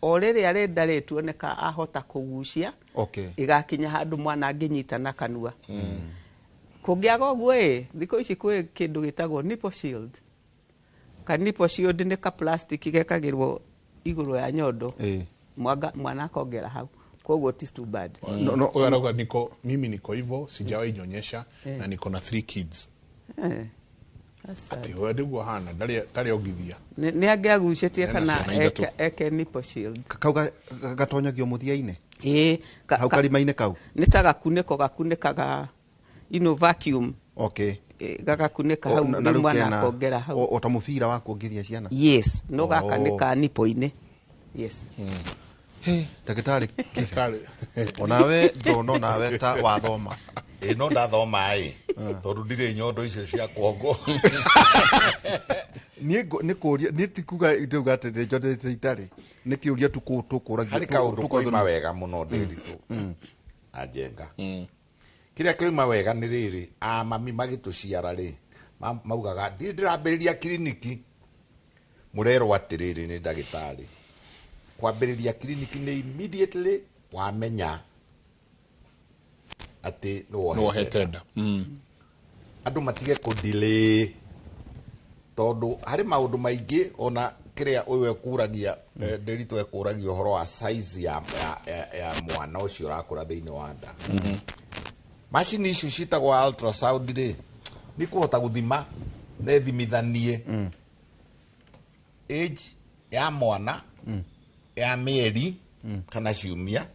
o rĩrĩa rĩnda rĩ tuoneka ahota kũgucia, ĩgakinya handũ mwana angĩnyita na kanua. Kũngĩaga ũguo ĩ, thikũ ici kwĩ kĩndũ gĩtagwo nipple shield. Ka nipple shield nĩ ka plastic gekagĩrwo igũrũ ya nyondo. Mwana akongera hau, koguo ti too bad. No, huyo arauga niko mimi niko hivyo, sijawahi nyonyesha na niko na 3 kids. That's sad. Ati wewe niguo hana ndarĩ ongithia. Nĩ angĩagucĩtie Ena kana ciana ithatũ. eke nipple shield. Kau gatonyagio mũthia-inĩ? Ĩĩ, Hau karima-inĩ kau? Nĩ ta gakunĩko gakunĩkaga, vacuum. Gagakunĩka hau, Na rĩu rĩu mwana kena akongera hau. O ta mũbira wa kuongithia ciana? Yes, no gaka nĩ ka nipple-inĩ. Yes. He, ndagĩtarĩ Kibe. Ndagĩtarĩ. Onawe ndona onawe ta wathoma. Ĩ, no ndathoma ĩ, tondũ ndirĩ nyondo icio cia kuongo. Niĩ nĩ kũũria, niĩ ti kuga ndauga atĩ nĩ njondete itarĩ. Nĩ kĩũria tu tũkũragia, Harĩ kaũndũ tũkũragia. koima wega mũno Ndĩritũ. Anjenga. Kĩrĩa kĩoima wega nĩ rĩrĩ, a mami magĩtũciara rĩ, maugaga, ndirĩ ndĩrambĩrĩria kiriniki. Mũrerwo atĩrĩrĩ nĩ ndagĩtarĩ. Kwambĩrĩria kiriniki nĩ immediately wamenya atĩ nĩ wohete Nĩ wohete nda. Andũ matige kũ-delay, tondũ harĩ maũndũ maingĩ ona kĩrĩa ũyũ ekũragia, Ndĩritũ ekũragia ũhoro wa size ya mwana ũcio ũrakũra thĩinĩ wa nda. Macini icio ciĩtagwo ultrasound rĩ, nĩ kũhota gũthima na ĩthimithanie age ya mwana ya mĩeri kana ciumia.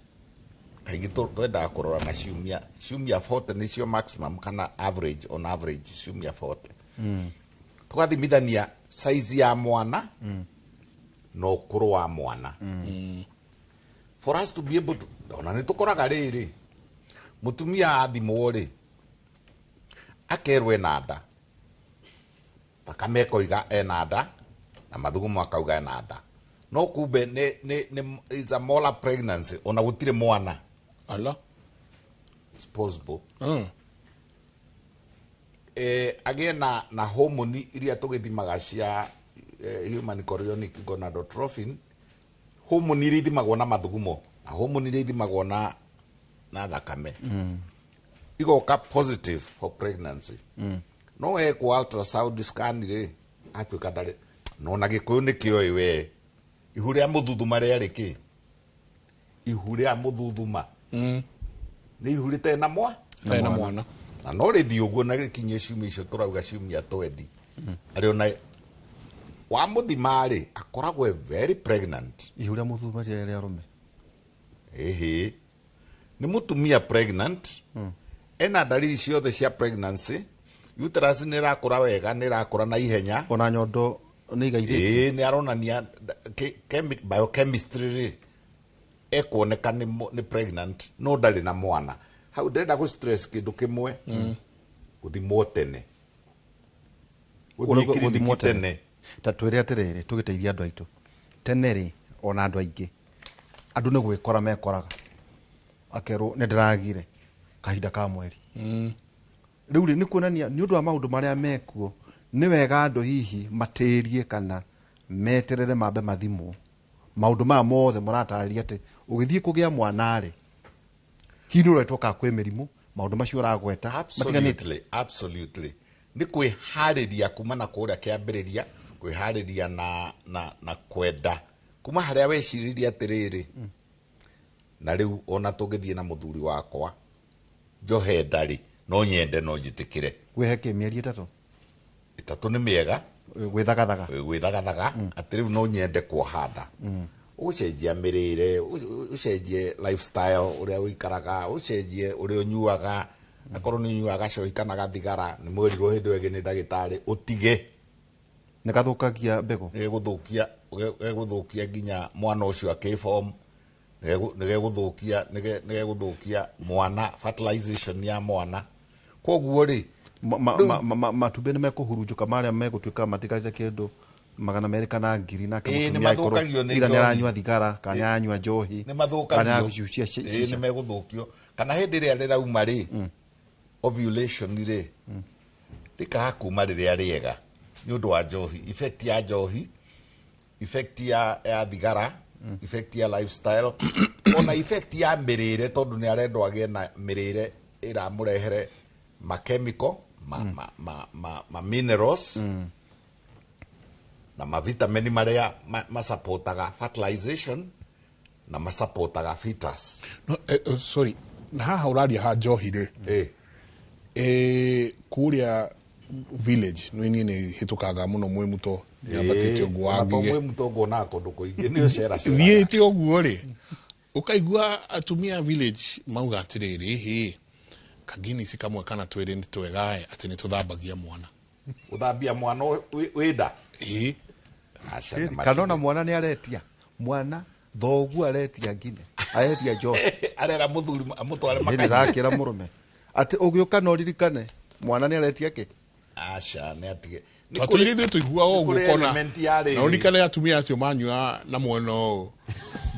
Kaingĩ twendaga kũrora na ciumia, ciumia 40 nĩcio maximum kana average, on average ciumia 40. Tũgathimithania size ya mwana na ũkũrũ wa mwana. For us to be able to, ona nĩ tũkoraga rĩrĩ, mũtumia athimwo rĩ, akerwo ena nda, thakame ĩkoiga ena nda na mathugumo akauga ena nda, no kumbe nĩ is a molar pregnancy, ona gũtirĩ mwana. Ala. It's possible. Agĩe na hormone iria tũgĩthimaga cia human chorionic gonadotrophin, hormone iria ithimagwo na mathugumo na hormone iria ithimagwo na thakame, igoka positive for pregnancy. No ekwo ultrasound scan rĩ, atuĩka ndarĩ. No na Gĩkũyũ nĩ kĩoĩ we ihu rĩa mũthuthuma rĩarĩ kĩ? Ihu rĩa mũthuthuma nĩ ihu rĩtarĩ na mwa Rĩtarĩ na mwana. Na no rĩthiĩ ũguo na rĩkinye ciumia icio tũrauga ciumia 20, arĩ ona wa mũthima rĩ, akoragwo e very pregnant. Ihu rĩa mũthuthuma rĩarĩ arũme? Ĩhĩ, nĩ mũtumia pregnant, ena ndariri ciothe cia pregnancy, uterus nĩ ĩrakũra wega, nĩ ĩrakũra na ihenya, ona nyondo nĩ igaithĩtie. Ĩĩ, nĩ aronania biochemistry rĩ, ekuoneka nĩ pregnant no ndarĩ na mwana. Hau ndĩrenda gũ stress kĩndũ kĩmwe, gũthimwo tene. Gũthiĩ Ũrauga kiriniki gũthimwo tene. tene. Ta twĩre atĩrĩrĩ, tũgĩteithia andũ aitũ tene rĩ, ona andũ aingĩ andũ nĩ gwĩkora mekoraga akerwo nĩ ndĩragire kahinda ka mweri. Rĩu rĩ, nĩ kuonania nĩ ũndũ wa maũndũ marĩa mekuo, nĩ wega andũ hihi matĩrie kana meterere mambe mathimwo maũndũ maya mothe mũratarĩria atĩ ũgĩthiĩ kũgĩa mwana rĩ, hihi nĩ ũretwo kana kwĩ mĩrimũ maũndũ macio ũragweta matiganĩte. Absolutely, absolutely. Nĩ kwĩharĩria kuma na kũrĩa kĩambĩrĩria, kwĩharĩria na kwenda kuma harĩa weciririe atĩrĩrĩ, na rĩu ona tũngĩthiĩ na mũthuri wakwa njohe nda rĩ, no nyende no njĩtĩkĩre. Wĩhe kĩ mĩeri 3? 3 nĩ mĩega. Gwĩthagathaga. Gwĩthagathaga atĩ rĩu no nyende kuoha nda. Ũcenjia mĩrĩre, ũcenjie lifestyle ũrĩa ũikaraga, ũcenjie ũrĩa ũnyuaga. Akorwo nĩ ũnyuaga gacohi kana gathigara, nĩ mwerirwo hĩndĩ ĩyo ĩngĩ nĩ ndagĩtarĩ ũtige. Nĩ gathũkagia mbegũ. Nĩ gegũthũkia nginya mwana ũcio akĩform, nĩ gegũthũkia mwana, fertilization ya mwana. Koguo rĩ, matumbĩ nĩ mekũhurunjũka marĩa megũtuĩka matigarĩte kĩndũ 200 kana 1000, nake Ĩĩ, nĩ mũtumia angĩkorwo mathũkagio nĩ either nĩ njohi. aranyua thigara kana nĩ aranyua njohi, nĩ kana mathũkagio. nĩ aragucia Ĩĩ, cica. nĩ megũthũkio. Kana hĩndĩ ĩrĩa rĩrauma rĩ, ovulation rĩ, rĩkaga kuma rĩrĩa rĩega nĩ ũndũ wa njohi, effect ya njohi, effect ya thigara, effect ya lifestyle, ona effect ya mĩrĩre, tondũ nĩ arendwo agĩe na mĩrĩre ĩramũrehere ma chemical, ma minerals, na ma vitamin marĩa masupportaga fertilization na masupportaga fetus. No, sorry, na haha ũraria ha njohi rĩ, kũrĩa village nĩ niĩ nĩ hĩtũkaga mũno mwĩ mũto, nyambatĩte ũguo wa Ona to ngigĩ. mwĩ mũto nguonaga kũndũ kũingĩ, nĩ ũcera ceraga. Thiĩte ũguo rĩ, ũkaigua atumia village mauga atĩrĩrĩ, hĩ kaginisi kamwe kana twĩrĩ nĩ twega ĩ, atĩ nĩ tũthambagia mwana. Gũthambia mwana wĩ nda? Ĩĩ. Aca, nĩ Kana ona matige. mwana nĩ aretia mwana, thoguo aretia ngine, aretia njohi. Arera mũthuri amũtware Nĩ makanyua. ndĩrakĩra mũrũme atĩ ũgĩũka no ririkane mwana nĩ aretia kĩ. Aca, nĩ atige. Nĩ Twatũire ithuĩ tũiguaga nĩ ũguo kũrĩ kona. element ya rĩrĩ. Na ũririkane atumia acio manyua na mwena ũũ.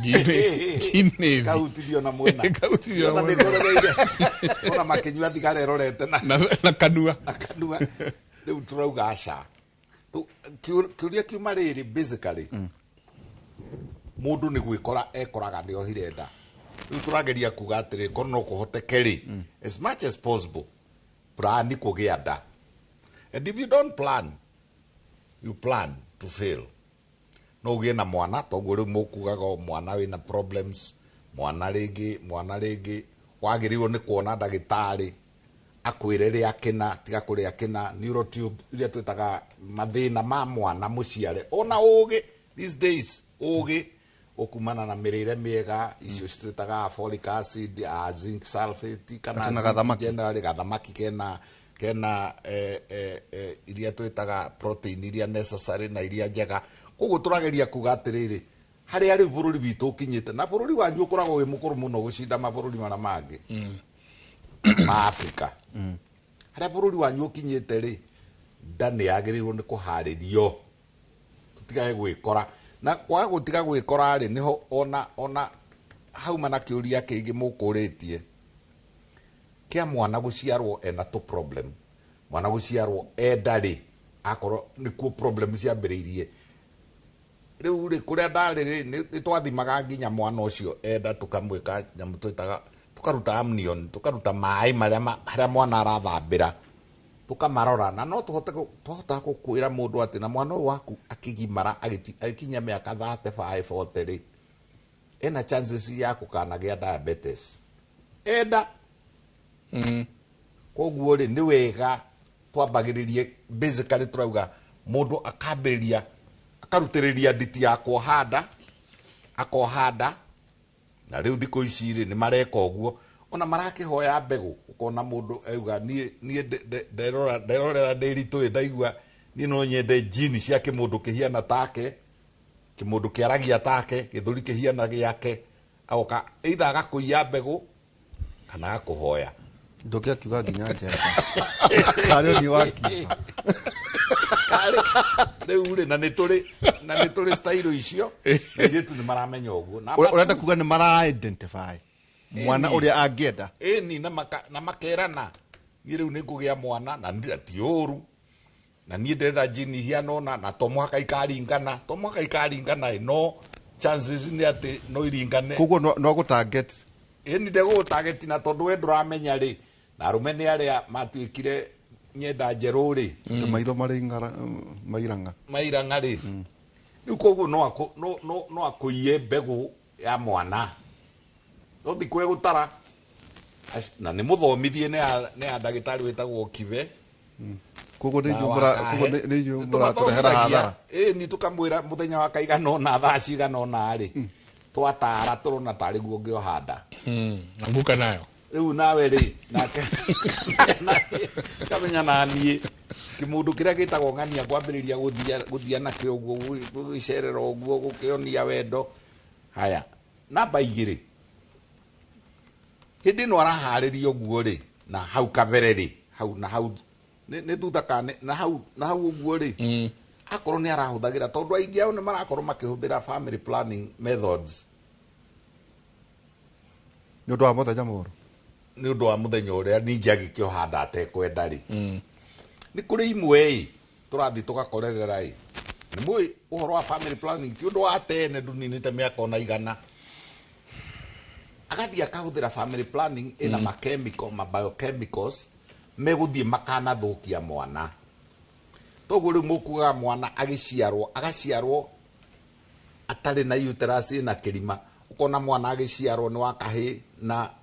Nginĩ. Kahutithio na mwena. Kahutithio na Ona mwena. nĩngũrereire. Ona makĩnyua thigara ĩrorete na Na kanua. Na kanua. Rĩu tũrauga aca. Kĩũria kiuma rĩrĩ basically. Mũndũ nĩ gwĩkora ekoraga nĩ ohire nda. Rĩu tũrageria kuga atĩrĩ, korwo no kũhoteke rĩ, as much as possible, plan kũgĩa nda. And if you don't plan, you plan to fail. No ũgĩe na mwana, toguo rĩu mũkugaga o mwana wĩna problems, mwana rĩngĩ, mwana rĩngĩ, wagĩrĩirwo nĩ kuona ndagĩtarĩ, akwĩre rĩa kĩna, tiga kũrĩa kĩna, neurotube, iria twĩtaga mathĩna ma mwana mũciare. Ona ũgĩ, these days, ũgĩ, ũkumana na mĩrĩre mĩega, icio twĩtaga folic acid, zinc sulfate, kana Atĩ na zinc gathamaki. generally, gathamaki kena iria twĩtaga protein iria necessary na iria njega. Koguo tũrageria kuga atĩrĩrĩ, harĩa rĩu bũrũri witũ ũkinyĩte, na bũrũri wanyu ũkoragwo wĩ mũkũrũ mũno gũcinda mabũrũri marĩa mangĩ ma Afrika. Harĩa bũrũri wanyu ũkinyĩte rĩ, nda nĩ yagĩrĩirwo nĩ kũharĩrio, tũtigage gwĩkora. Na kwaga gũtiga gwĩkora rĩ, nĩho ona hauma na kĩũria kĩngĩ mũkũrĩtie kĩa mwana gũciarwo ena tũ problem. Mwana gũciarwo enda rĩ, akorwo nĩkuo problem ciambĩrĩirie. Rĩu rĩ, kũrĩa ndarĩ rĩ, nĩ twathimaga nginya mwana ũcio enda, tũkamwĩka nyamũ twĩtaga, tũkaruta amnion, tũkaruta maĩ marĩa harĩa mwana arathambĩra, tũkamarora. Na no tũhote tũhotaga gũkwĩra mũndũ atĩ na mwana ũyũ waku akĩgimara, agĩkinyia mĩaka 35 40 rĩ, ena chances ya kũkanagĩa diabetes. Enda. Koguo rĩ, nĩ wega twambagĩrĩrie, basically tũrauga mũndũ akambĩrĩria, akarutĩrĩria nditi ya kuoha nda, akoha nda. Na rĩu thikũ ici rĩ, nĩ mareka ũguo. Ona marakĩhoya mbegũ, ũkona mũndũ auga, niĩ nderorera ndĩritũ ĩ, ndaigua niĩ no nyende jini cia kĩmũndũ kĩhiana take, kĩmũndũ kĩaragia take, gĩthũri kĩhiana gĩake, agoka either agakũiya mbegũ kana agakũhoya. Ndũngĩakiuga nginya njera. Karĩ ũthiũ wakiuga. Rĩu rĩ na nĩ tũrĩ style icio na airĩtu nĩ maramenya ũguo. Ũrenda kuga nĩ mara identify mwana ũrĩa angĩenda. Ĩni na makerana niĩ rĩu nĩ ngũgĩa mwana na ti ũru na niĩ ndĩrenda jini ihiana ũna na to mũhaka ikaringana to mũhaka ikaringana no chances nĩ atĩ no iringane. Koguo no gũ target. Ĩni ndegũgũ target na tondũ we ndũramenya rĩ na arũme nĩ arĩa matuĩkire nyenda njerũ rĩ maitho marĩ mairanga mairanga rĩ rĩu koguo no akũiye mbegũ ya mwana no thikũ egũtara na nĩ mũthomithie nĩ ya ndagĩtarĩ wĩtagwo Kibe. Koguo nĩ inyuĩ mũratũrehera hathara. Ĩni tũkamwĩra mũthenya wa kaigana ũna thaa cigana ũna rĩ twatara tũrona tarĩ guo ũngĩohanda na nguka nayo rĩu nawe rĩ nake kamenya na niĩ kĩmũndũ kĩrĩa gĩtagwo ng'ania kwambĩrĩria gũthia nakĩo ũguo gũgĩcerera ũguo gũkĩonia wendo. Haya namba 2 hĩndĩ ĩno araharĩria ũguo rĩ na hau kabere rĩ hau na hau nĩ thutha kana na hau ũguo rĩ akorwo nĩ arahũthagĩra tondũ aingĩ ao nĩ marakorwo makĩhũthĩra family planning methods nĩ ũndũ wa mũthenya mũũru nĩ ũndũ wa mũthenya ũrĩa ningĩ agĩkĩohanda atekwenda rĩ nĩ kũrĩ imwe ĩ tũrathiĩ tũgakorerera ĩ nĩ mũĩ ũhoro wa family planning ti ũndũ wa tene ndũninĩte mĩaka ona 100 agathiĩ akahũthĩra family planning ĩna ma chemical ma biochemicals megũthiĩ makanathũkia mwana toguo rĩu mũkugaga mwana agĩciarwo agaciarwo atarĩ na uterus ĩna kĩrima ũkona mwana agĩciarwo nĩ wa kahĩĩ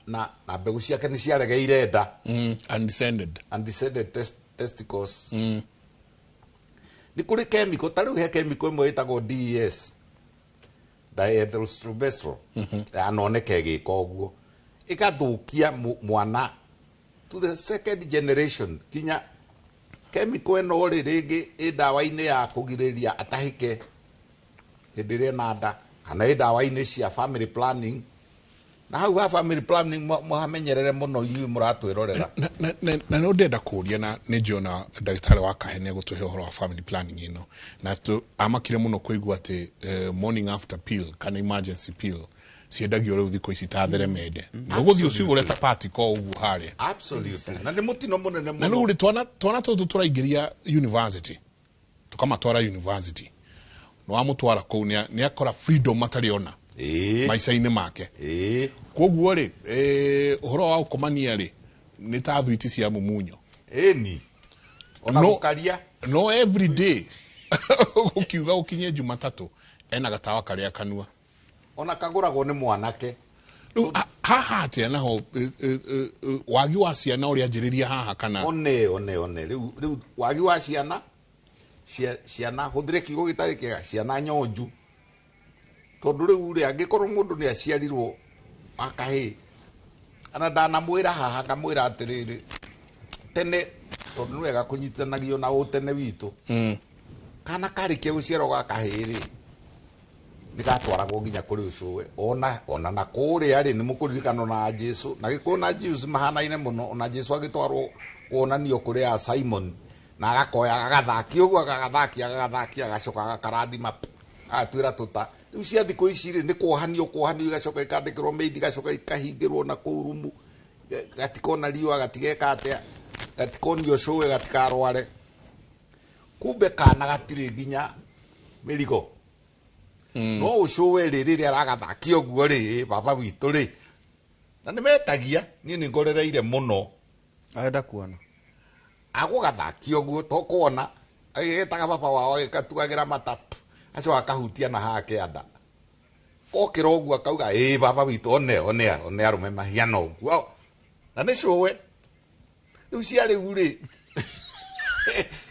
na mbegũ ciake nĩ ciaregeire nda undescended testicles. Nĩ kũrĩ chemical ta rĩu he chemical ĩmwe ĩtagwo DES diethylstilbestrol anoneke ĩgĩka ũguo ĩgathũkia mwana to the second generation kinya chemical ĩno rĩ rĩngĩ ĩ ndawa-inĩ ya kũgirĩrĩria atahĩke hĩndĩ ĩrĩa ena nda kana ĩ ndawa-inĩ cia family planning na hau ha family planning mũhamenyerere mũno inyuĩ mũratwĩrorera. Na no ndĩrenda kũria na nĩ njona ndagĩtarĩ wa Kahe nĩ egũtũhe ũhoro wa family planning ĩno na amakire mũno kũigua atĩ morning after pill kana emergency pill ciendagio rĩu thikũ ici ta theremende ũgũthiĩ ũcigũre ta party ko ũguo harĩa. Absolutely. Na nĩ mũtino mũnene mũno. Na rĩu rĩ twana tũtũ tũraingĩria university tũkamatwara university nĩ wamũtwara kũu nĩ akora freedom matarĩ ona maica-inĩ make. Koguo rĩ ũhoro wa gũkomania rĩ nĩ ta thwiti cia mumunyo. Ĩni ona gũkaria no every day ũkiuga ũkinye Jumatatũ ena gatawa karĩa kanua ona kagũragwo nĩ mwanake. Rĩu haha atĩa naho wagi wa ciana ũrĩa anjĩrĩria haha kana one rĩu wagi wa ciana ciana hũthĩre kiugo gĩtarĩ kĩega ciana nyonju tondũ rĩu rĩ angĩkorwo mũndũ nĩ aciarirwo akahĩ ana ndanamwĩra haha ngamwĩra atĩrĩrĩ tene tondũ nĩ wega kũnyitanagio na ũtene witũ kana karĩkia gũciarwo ga kahĩ rĩ nĩ gatwaragwo nginya kũrĩ ũcũwe ona na kũrĩa rĩ nĩ mũkũririkana na Jesu na gĩkũyũ na Jesu mahanaine mũno ona Jesu agĩtwarwo kuonanio kũrĩ a Simon na agakoya agathakia ũguo agathakia agacoka agakarathima agatwĩra tũta rĩu cia thikũ ici rĩ nĩ kuohanio igacoka ikandĩkĩrwo maid igacoka ikahingĩrwo na kũu rumu gatikona riũa gatigeka atĩa gatikonio cũwe gatikarware kumbe kana gatirĩ nginya mĩrigo no ũcũwe rĩ rĩrĩa aragathakia ũguo rĩ baba witũ rĩ na nĩ metagia niĩ nĩ ngorereire mũno arenda kuona agũgathakia ũguo to kuona agĩgetaga baba wao agĩkatuagĩra mata acoka akahutia na haha kĩanda okĩra ũguo akauga ĩ baba witũ one arũme mahiana ũguo na nĩ cũwe rĩu cia rĩu rĩ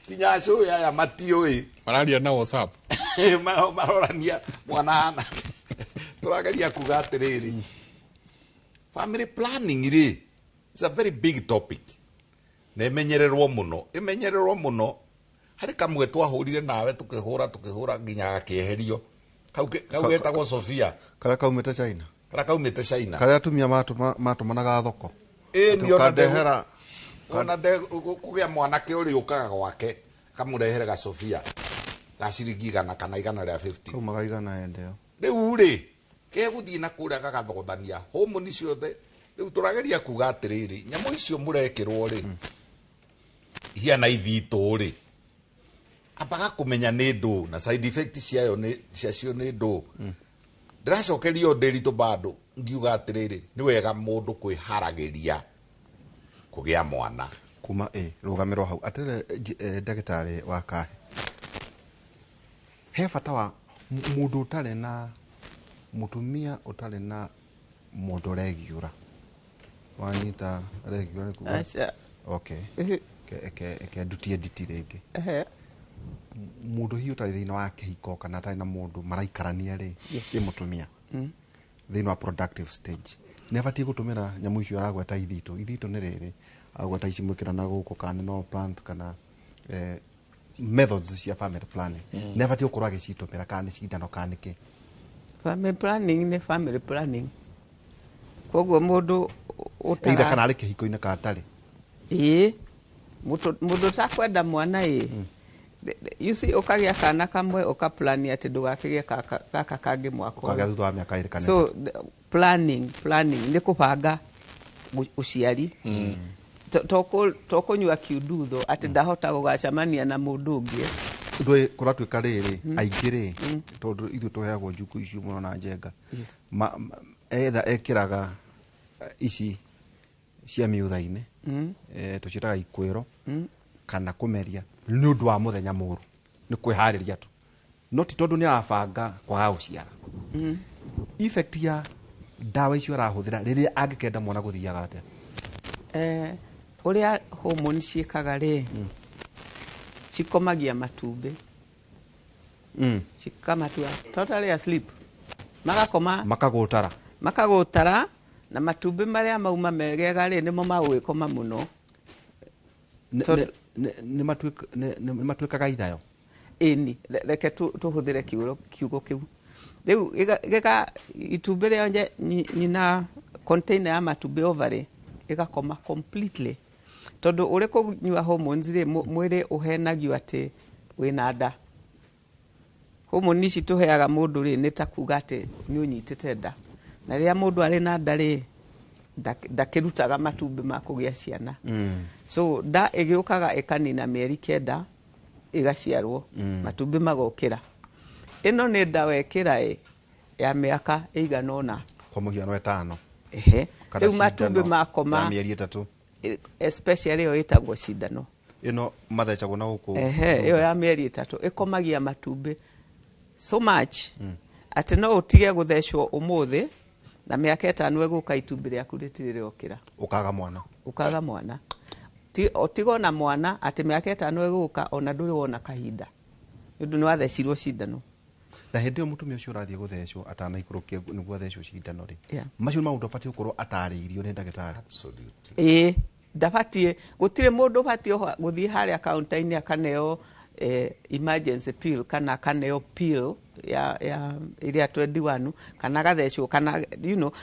kinya cũwe aya matiũĩ mararia na WhatsApp marorania mwana hana tũrageria kuga atĩrĩrĩ family planning rĩ is a very big topic na ĩmenyererwo mũno harĩ kamwe twahũrire nawe tũkĩhũra nginya gakĩeherio kau getagwo Sofia karĩa kaumĩte China karĩa atumia matũmanaga thoko ĩni ona kũgĩa mwanake ũrĩ ũkaga gwake Kamũrehere gacobia ga ciringi 100 kana 150. Kaumaga 100 hĩndĩ ĩyo. Rĩu rĩ kegũthiĩ na kũrĩa gagathothania homoni ciothe. Rĩu tũrageria kuga atĩrĩrĩ, nyamũ icio mũrekĩrwo rĩ, hiana ithitũ rĩ, ambaga kũmenya nĩ ndũ na side effect ciayo nĩ ciacio nĩ ndũ. Ndĩracokeria Ndĩritũ bado ngiuga atĩrĩrĩ, nĩ wega mũndũ kwĩharagĩria kũgĩa mwana. Kuma rũgamĩrwo hau atĩrĩrĩ, ndagĩtarĩ wa kahe, he bata wa mũndũ ũtarĩ na mũtumia ũtarĩ na mũndũ ũregiũra, wanyita regiũra nĩ kuga? Aca. Okay, ke ndutie nditi rĩngĩ. Mũndũ hihi ũtarĩ thĩinĩ wa kĩhiko kana atarĩ na mũndũ maraikarania rĩ, ĩ mũtumia thĩinĩ wa productive stage nĩ abatiĩ gũtũmĩra nyamũ icio aragweta ithitũ? Ithitũ nĩ rĩrĩ agweta ici mwĩkĩra na gũkũ, kana nĩ no plant kana methods cia family planning, nĩ abatiĩ gũkorwo agĩcitũmĩra, kana nĩ cindano kana nĩ kĩ? Family planning nĩ family planning, koguo mũndũ either ũtara kana arĩ kĩhiko-inĩ kana atarĩ. Ĩĩ, mũndũ ũtakwenda mwana, ĩ, you see, ũkagĩa kana kamwe, ũkaplani atĩ ndũgakĩgĩe gaka kangĩ mwaka ũkagĩa ũyũ. Thutha wa mĩaka 2 kana So planning nĩ kũbanga ũciari. To kũnyua kiundutho atĩ ndahota gũgacemania na mũndũ ũngĩ. Ndũĩ kũratuĩka rĩrĩ aingĩ rĩ, tondũ ithuĩ tũheagwo njuku icio mũno na njenga. Either ekĩraga ici cia miutha-inĩ, tũciĩtaga ikwĩro, kana kũmeria nĩ ũndũ wa mũthenya mũru, nĩ kwĩharĩria tu, no ti tondũ nĩ arabanga kwaga gũciara. Effect ya ndawa icio arahũthĩra rĩrĩa angĩkenda mwana gũthiaga atĩa? Ũrĩa hormone ciĩkaga rĩ, cikomagia matumbĩ, cikamatua totally asleep, magakoma. Makagũtara. Makagũtara, na matumbĩ marĩa mauma megega rĩ, nĩmo magũgĩkoma mũno. Nĩ matuĩkaga ithayo. Ĩni, reke tũhũthĩre kiugo kĩu. Rĩu gĩga itumbĩ rĩonje nyina container ya matumbĩ, ovary, ĩgakoma completely, tondũ ũrĩ kũnyua hormones rĩ, mwĩrĩ ũhenagio atĩ wĩna nda. Hormone ici tũheaga mũndũ rĩ, nĩ ta kuga atĩ nĩ ũnyitĩte nda, na rĩrĩa mũndũ arĩ na nda rĩ, ndakĩrutaga matumbĩ ma kũgĩa ciana. So nda ĩgĩũkaga ĩkanina mĩeri 9, ĩgaciarwo, matumbĩ magokĩra. Ĩno nĩ nda wekĩra ĩ ya mĩaka ĩigana ũna. Kwa mũhiano 5. Ehe. Kana Rĩu matumbĩ cindano makoma. Ya mĩeri 3. Especially ĩyo ĩtagwo cindano. Ĩno mathecagwo na gũkũ. Ehe, ĩyo ya mĩeri 3 ĩkomagia matumbĩ so much atĩ no ũtige gũthecwo ũmũthĩ, na mĩaka 5 ĩgũka itumbĩ rĩaku rĩtirĩ rĩokĩra. Ũkaga mwana. Ũkaga mwana. Ũtigo na mwana atĩ mĩaka 5 ĩgũka ona ndũrĩ wona kahinda nĩ ũndũ nĩ wathecirwo cindano. Na hĩndĩ ĩyo mũtumia ũcio ũrathiĩ gũthecwo atanaikũrũkia nĩguo athecwo cindano rĩ, macio nĩ maũndũ abatiĩ gũkorwo atarĩirio nĩ ndagĩtarĩ? Absolutely. Ĩĩ, ndabatiĩ, gũtirĩ mũndũ ũbatiĩ gũthiĩ harĩa kaunta-inĩ akaneo emergency pill kana akaneo pill ya ĩrĩa 21 kana agathecwo kana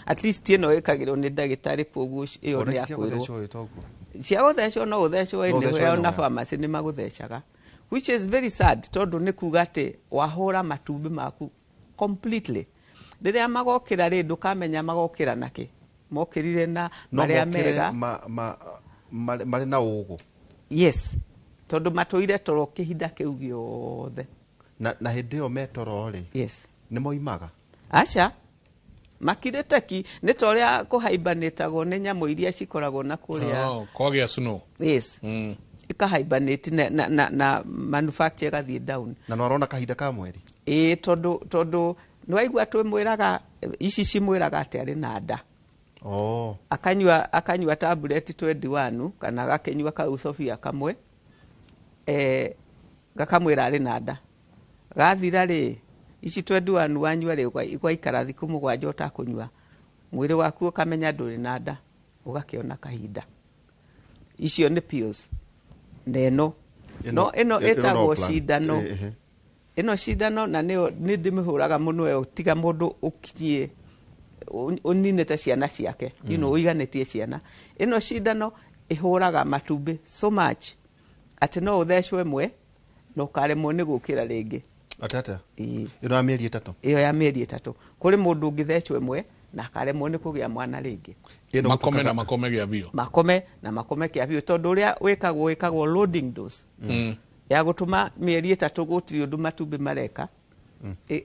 at least ĩno ĩkagĩrwo nĩ ndagĩtarĩ, koguo ĩyo Ona nĩ ici cia ya kwĩrwo. gũthecwo ĩ toguo? Cia gũthecwo no ũthecwo No anywhere, ũthecwo ona anywhere. pharmacy nĩ magũthecaga, which is very sad, tondũ nĩ kuga atĩ wahũra matumbĩ maku completely. Rĩrĩa magokĩra rĩ, ndũkamenya magokĩra nakĩ, mokĩrire na No marĩa mokĩre mega. Marĩ na ũgũ. Yes, tondũ matũire toro kĩhinda kĩu gĩothe. Na hĩndĩ ĩyo me toro rĩ, nĩ moimaga? Aca, makirĩte ki, nĩ ta ũrĩa kũhaimbanĩtagwo nĩ nyamũ iria cikoragwo na kũrĩa. Oh, kwagĩa snow. Yes. Ĩkahaibanĩte na manufacture ĩgathiĩ down. Na no arona kahinda ka mweri? Ĩĩ, tondũ nĩwaigua twĩmwĩraga ici cimwĩraga atĩ arĩ na nda. Akanyua tablet 21 kana agakĩnyua kau Sofia kamwe, gakamwĩra arĩ na nda. Gathira rĩ, ici 21 wanyua rĩ, ũgaikara thikũ 7 ũtakũnyua, mwĩrĩ waku ũkamenya ndũrĩ na nda, ũgakĩona kahinda. Icio nĩ pills. Na ĩno. No ĩno Ĩno no ĩtagwo plan. cindano. Ĩno cindano na nĩyo nĩ ndĩmĩhũraga mũno ĩyo, tiga mũndũ ũkinyie ũninĩte ciana ciake, ũiganĩtie ciana. Ĩno cindano ĩhũraga matumbĩ so much atĩ no ũthecwo ĩmwe Na ũkaremwo nĩ gũkĩra rĩngĩ. Atata. Ĩĩ. Ĩno ya mĩeri 3. Ĩyo ya mĩeri 3. Kũrĩ mũndũ ũngĩthecwo ĩmwe na akaremwo nĩ kũgĩa mwana rĩngĩ. Ĩno Makome na gũtuĩkaga- makome gĩa biũ. Makome na makome kĩa biũ, tondũ ũrĩa wĩkagwo loading dose ya gũtũma mĩeri 3 gũtirĩ ũndũ matumbĩ mareka,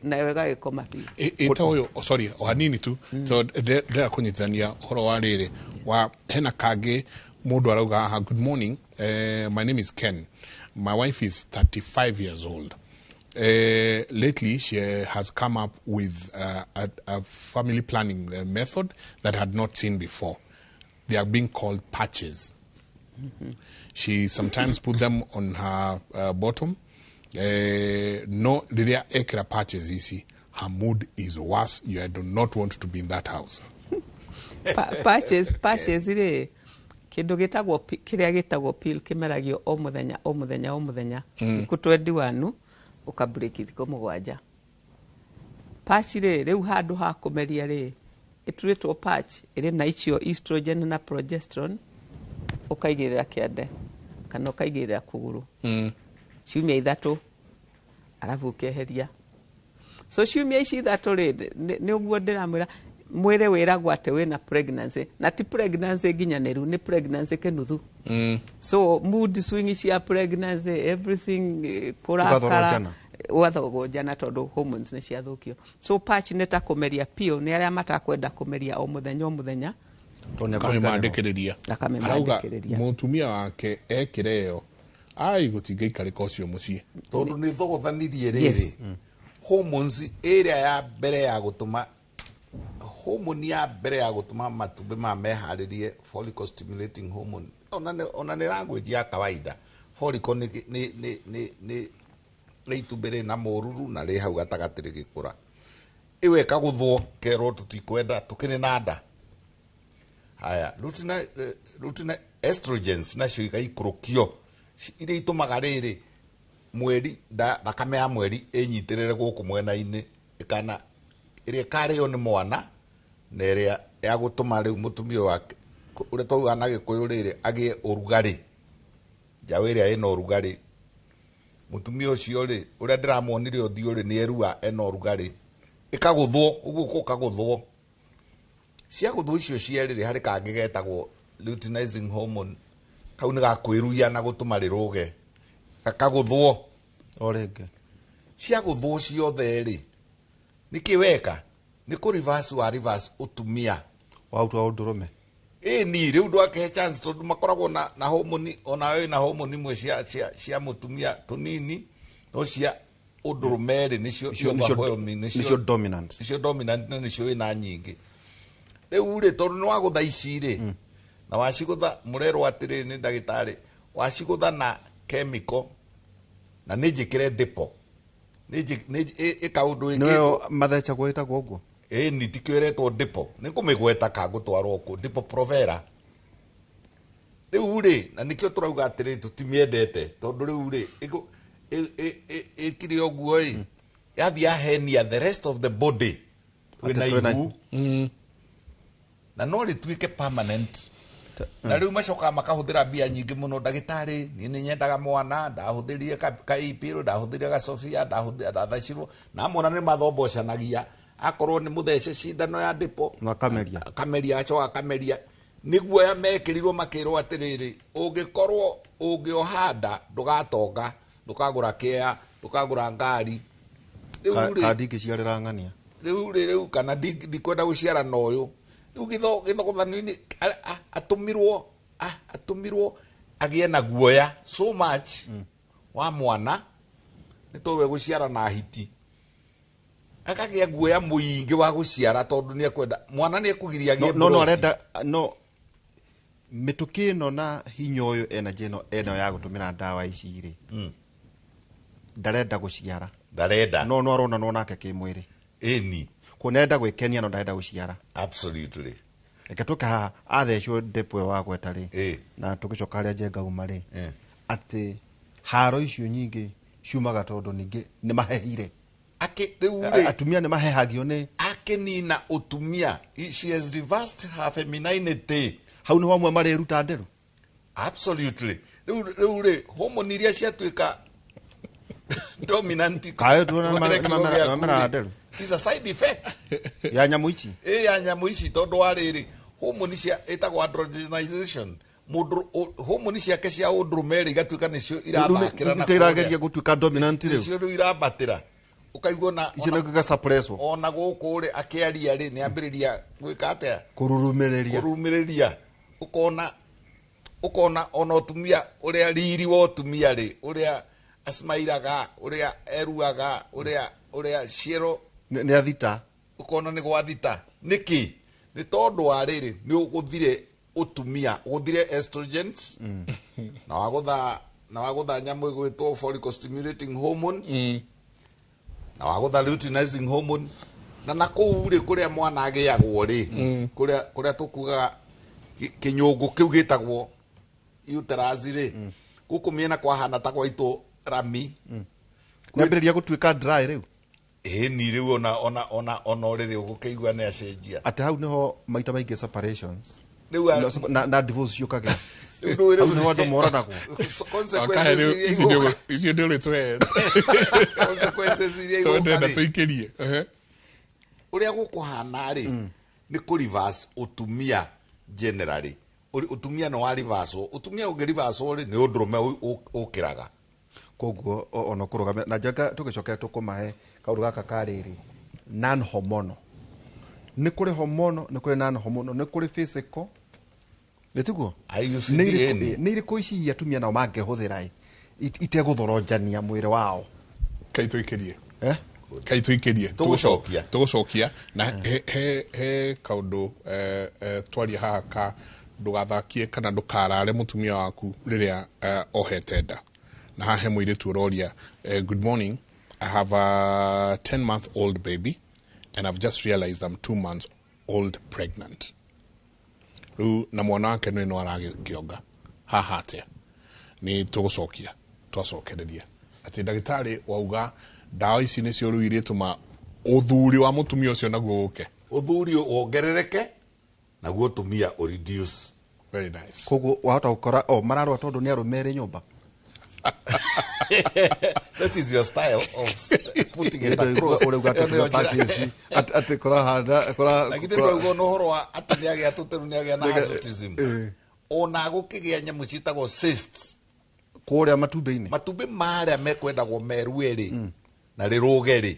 nayo ĩgagĩkoma biũ. Ĩta ũyũ, oh, sorry, o hanini tu, tondũ ndĩrenda kũnyitithania ũhoro wa rĩrĩ wa hena kangĩ mũndũ arauga haha, good morning, my name is Ken, my wife is 35 years old. Lately she has come up with a family planning method that I had not seen before. They are being called patches. She sometimes put them on her bottom. No, rĩrĩa ekĩra patches ici, her mood is worse. You do not want to be in that house. Patches rĩ, kĩndũ gĩtagwo kĩrĩa gĩtagwo pill kĩmeragio o mũthenya, o mũthenya, o mũthenya. Thikũ 21, ũka break thikũ 7. Patch rĩ, rĩu handũ ha kũmeria rĩ, ĩturĩtwo patch ĩrĩ na icio estrogen na progesterone, ũkaigĩrĩra kĩande kana ũkaigĩrĩra kũgũrũ. Ciumia 3, arabu ũkeheria. So ciumia ici 3 rĩ, nĩ ũguo ndĩramwĩra, mwĩrĩ wĩragwo atĩ wĩna pregnancy, na ti pregnancy nginyanĩru, nĩ pregnancy kĩnuthu. So mood swing cia pregnancy, everything, kũrakara, Ũgathogonjana. ũgathogonjana tondũ hormones nĩ ciathũkio. So patch nĩ ta kũmeria piũ, nĩ arĩa matakwenda kũmeria o mũthenya o mũthenya. Tondũ nĩ Akamĩmandĩkĩrĩria. Akamĩmandĩkĩrĩria. Arauga mũtumia wake ekĩre ĩyo, ai gũtingĩikarĩka ũcio mũciĩ. Tondũ nĩ thogothanirie rĩrĩ. Yes. Hormones ĩrĩa ya mbere ya gũtũma, hormone ya mbere ya gũtũma matumbĩ ma meharĩrie, follicle stimulating hormone, ona nĩ language ya kawaida. Follicle nĩ itumbĩ rĩna mũruru na rĩ hau gatagatĩ rĩgĩkũra. Ĩyo ĩkagũthwo, kerwo tũtikwenda, tũkĩrĩ na nda. Haya, lutein estrogens nacio igaikũrũkio, iria itũmaga rĩrĩ mweri, thakame ya mweri ĩnyitĩrĩre gũkũ mwena-inĩ, ĩkana ĩrĩa ĩkarĩo nĩ mwana, na ĩrĩa ya gũtũma rĩu mũtumia wake, ũrĩa twaugaga na Gĩkũyũ rĩrĩ, agĩe ũrugarĩ, njaũ ĩrĩa ĩna ũrugarĩ. Mũtumia ũcio rĩ, ũrĩa ndĩramuonire ũthiũ rĩ, nĩ erua ena ũrugarĩ, ĩkagũthwo ũguo gũkagũthwo. Ciagũthwo icio cierĩ rĩ, harĩ kangĩ getagwo luteinizing hormone, kau nĩ gakwĩruia na gũtũma rĩrũge, gakagũthwo o rĩngĩ. Ciagũthwo ciothe rĩ, nĩkĩ weka? Nĩ kũ reverse wa reverse ũtumia wa ũtua ũndũrũme. Ĩĩ, ni rĩu ndwakehe chance tondũ makoragwo na hormone, ona wĩ na hormone imwe cia mũtumia tũnini, no cia ũndũrũme rĩ, nĩcio overwhelming, Nĩcio dominant. Nĩcio dominant na nĩcio wĩna nyingĩ. Rĩu rĩ, tondũ nĩ wagũtha ici rĩ, na wacigũtha, mũrerwo atĩrĩ nĩ ndagĩtarĩ, wacigũtha na chemical, na nĩ njĩkĩre depo. Nĩ ĩ kaũndũ ĩkĩtwo. Nĩyo mathecagwo ĩtagwo ũguo? Ĩĩ, nĩ tikĩretwo depo. Nĩ kũmĩgweta ka ngũtwarwo kũ, depo provera. Rĩu rĩ, na nĩkĩo tũrauga atĩrĩ tũtimĩendete, tondũ rĩu rĩ, ĩkire ũguo ĩ, yathiĩ yahenia the rest of the body. Wĩna Atĩ twĩna ihu. Na no rĩtuĩke permanent. Na rĩu macokaga makahũthĩra mbia nyingĩ mũno. Ndagĩtarĩ, niĩ nĩ nyendaga mwana, ndahũthĩrire ka ipiro, ndahũthĩrire ga Sofia, ndathecirwo. Na amwe ona nĩ mathombocanagia. Akorwo nĩ mũthece cindano ya depo, Na akameria. Akameria, acoka akameria. Nĩguo ya mekĩrirwo makĩrwo atĩrĩrĩ, ũngĩkorwo ũngĩoha nda, ndũgatonga, ndũkagũra kĩa, ndũkagũra ngari. Rĩu rĩ, Ka ndingĩciarĩra ng'ania. Rĩu rĩ, rĩu kana ndikwenda gũciara na ũyũ. Rĩu gĩthogothano-inĩ, atũmirwo agĩe na guoya so much wa mwana, nĩ tondũ egũciara na hiti. Akagĩa guoya mũingĩ wa gũciara tondũ nĩ ekwenda mwana, nĩ ekũgiria agĩe No, no, no ploti. arenda, no mĩtũkĩ ĩno na hinya ũyũ energy ĩno ena ya gũtũmĩra ndawa ici rĩ, ndarenda gũciara. Ndarenda. No, no aronanwo nake kĩmwĩrĩ. Ĩni. Kuo nĩarenda gwĩkenia no ndarenda gũciara. Absolutely. Reke tũke haha, athecwo depo ĩyo wagweta rĩ, Ĩ. na tũgĩcoka harĩa Njenga uma rĩ, Ĩ. atĩ haro icio nyingĩ ciumaga tondũ ningĩ nĩ mahehire. Akĩ, rĩu rĩ, Atumia nĩ mahehagio nĩ akĩnina ũtumia. She has reversed her femininity. Hau nĩho amwe marĩruta nderu. Absolutely. Rĩu rĩ, hormone iria ciatuĩka Dominant. Kaĩ tuona Kũhũthĩra kiugo nĩ gĩaku mamera rĩ, nderu. is a side effect Ya nyamũ ici. Ĩ ya nyamũ ici, tondũ wa rĩrĩ, hormone cia ĩtagwo androgenization, mũndũ hormone ciake cia ũndũrũme rĩ igatuĩka nĩcio irathakĩra na Nĩ irageria gũtuĩka dominant rĩu. Nĩcio rĩu irambatĩra, ũkaigua ona Icio nĩ gũga-suppresswo. Ona gũkũ rĩ, akĩaria rĩ, nĩ ambĩrĩria gwĩka atĩa? Kũrurumĩrĩria. Kũrumĩrĩria. Ũkona ona ũtumia ũrĩa riri wa ũtumia rĩ, ũrĩa acmairaga, ũrĩa eruaga, ũrĩa ciero. Nĩ athita. Ũkona nĩ gwathita. Nĩkĩ? Nĩ tondũ wa rĩrĩ, nĩ ũgũthire ũtumia, ũgũthire estrogens na wagũtha nyamũ ĩgwĩtwo follicle stimulating hormone na wagũtha luteinizing hormone, na kũu rĩ, kũrĩa mwana agĩagwo rĩ, kũrĩa tũkugaga kĩnyũngũ kĩu gĩtagwo uterus rĩ, gũkũ mĩena kwahana ta gwaitwo rami. Nĩ ambĩrĩria gũtuĩka dry rĩu. Ĩni, rĩu ona ũrĩrĩ ũgũkĩigua nĩ acenjia. Atĩ hau nĩho maita maingĩ separations Rĩu na divorce ciũkagĩra. Rĩu ndũĩ Hau nĩho andũ moranagwo. Consequences iria igũka. Icio nĩ ũrĩtũhe. Consequences iria tondũ igũka ndĩrenda rĩ, tũikĩrie. Ehe. Ũrĩa gũkũhana rĩ, nĩ kũ reverse ũtumia generally. Ũtumia nĩ wa reverse. Ũtumia ũngĩ reverse rĩ, nĩ ũndũrũme ũkĩraga. Koguo ona kũrũgamia na njenga, tũgĩcokera tũkũmahe kaũndũ gaka ka rĩrĩ non hormonal. Nĩ kũrĩ hormonal, nĩ kũrĩ non hormonal, nĩ kũrĩ physical, nĩ tiguo? IUCD. Nĩ irĩkũ? Ĩni. Nĩ irĩkũ ici atumia nao mangĩhũthĩra ĩ itegũthoronjania mwĩrĩ wao? Kai tũikĩrie. Eh? Kai tũikĩrie. Tũgũcokia. Tũgũcokia na he kaũndũ twaria haha ka ndũgathakie kana ndũkarare mũtumia waku rĩrĩa ohete nda. Na haha he mũirĩtu ũroria, "Good morning, I have a 10 month old baby and I've just realized I'm 2 months old pregnant." Rĩu na mwana wake nĩ no aragĩkĩonga haha atĩa? Nĩ tũgũcokia twacokereria atĩ ndagĩtarĩ wauga ndawa ici nĩcio rĩu irĩtũma ũthuri wa mũtumia ũcio naguo ũke. Ũthuri wongerereke, naguo ũtumia ũreduce. Very nice. Koguo wahota gũkora o mararũa tondũ nĩ arũme erĩ nyũmba. That is your style of putting it across. Ũrauga atĩ Ĩyo nĩyo tuna njĩra. purchase, atĩ kũrahana kũra Na githĩ ndwaigua na ũhoro wa atĩ nĩ agĩa tũteru, nĩ agĩa na hirsutism, ona gũkĩgĩa nyamũ ciĩtagwo cysts kũrĩa matumbĩ-inĩ. Matumbĩ marĩa mekwendagwo merue rĩ, na rĩrũge rĩ,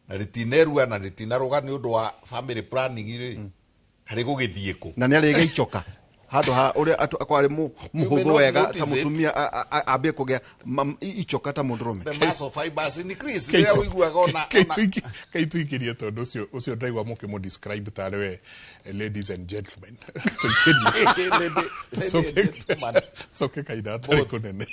na rĩtinerua na rĩtinarũga nĩ ũndũ wa family planning rĩ, harĩ gũgĩthiĩ kũ? Na nĩ arĩgĩa icoka handũ ha ũrĩa akorwo arĩ mũhũthũ not wega notice ta it. Mũtumia ambie kũgĩa icoka ta mũndũrũme. The mass of fibers increase rĩrĩa ũiguaga ona Kaituikirie tondũ ũcio ndaigua mũkĩmũ describe tarĩ we, ladies and gentlemen. Tũikĩrie. Lady and gentleman. Coke kahinda hatarĩ Both. kũnene.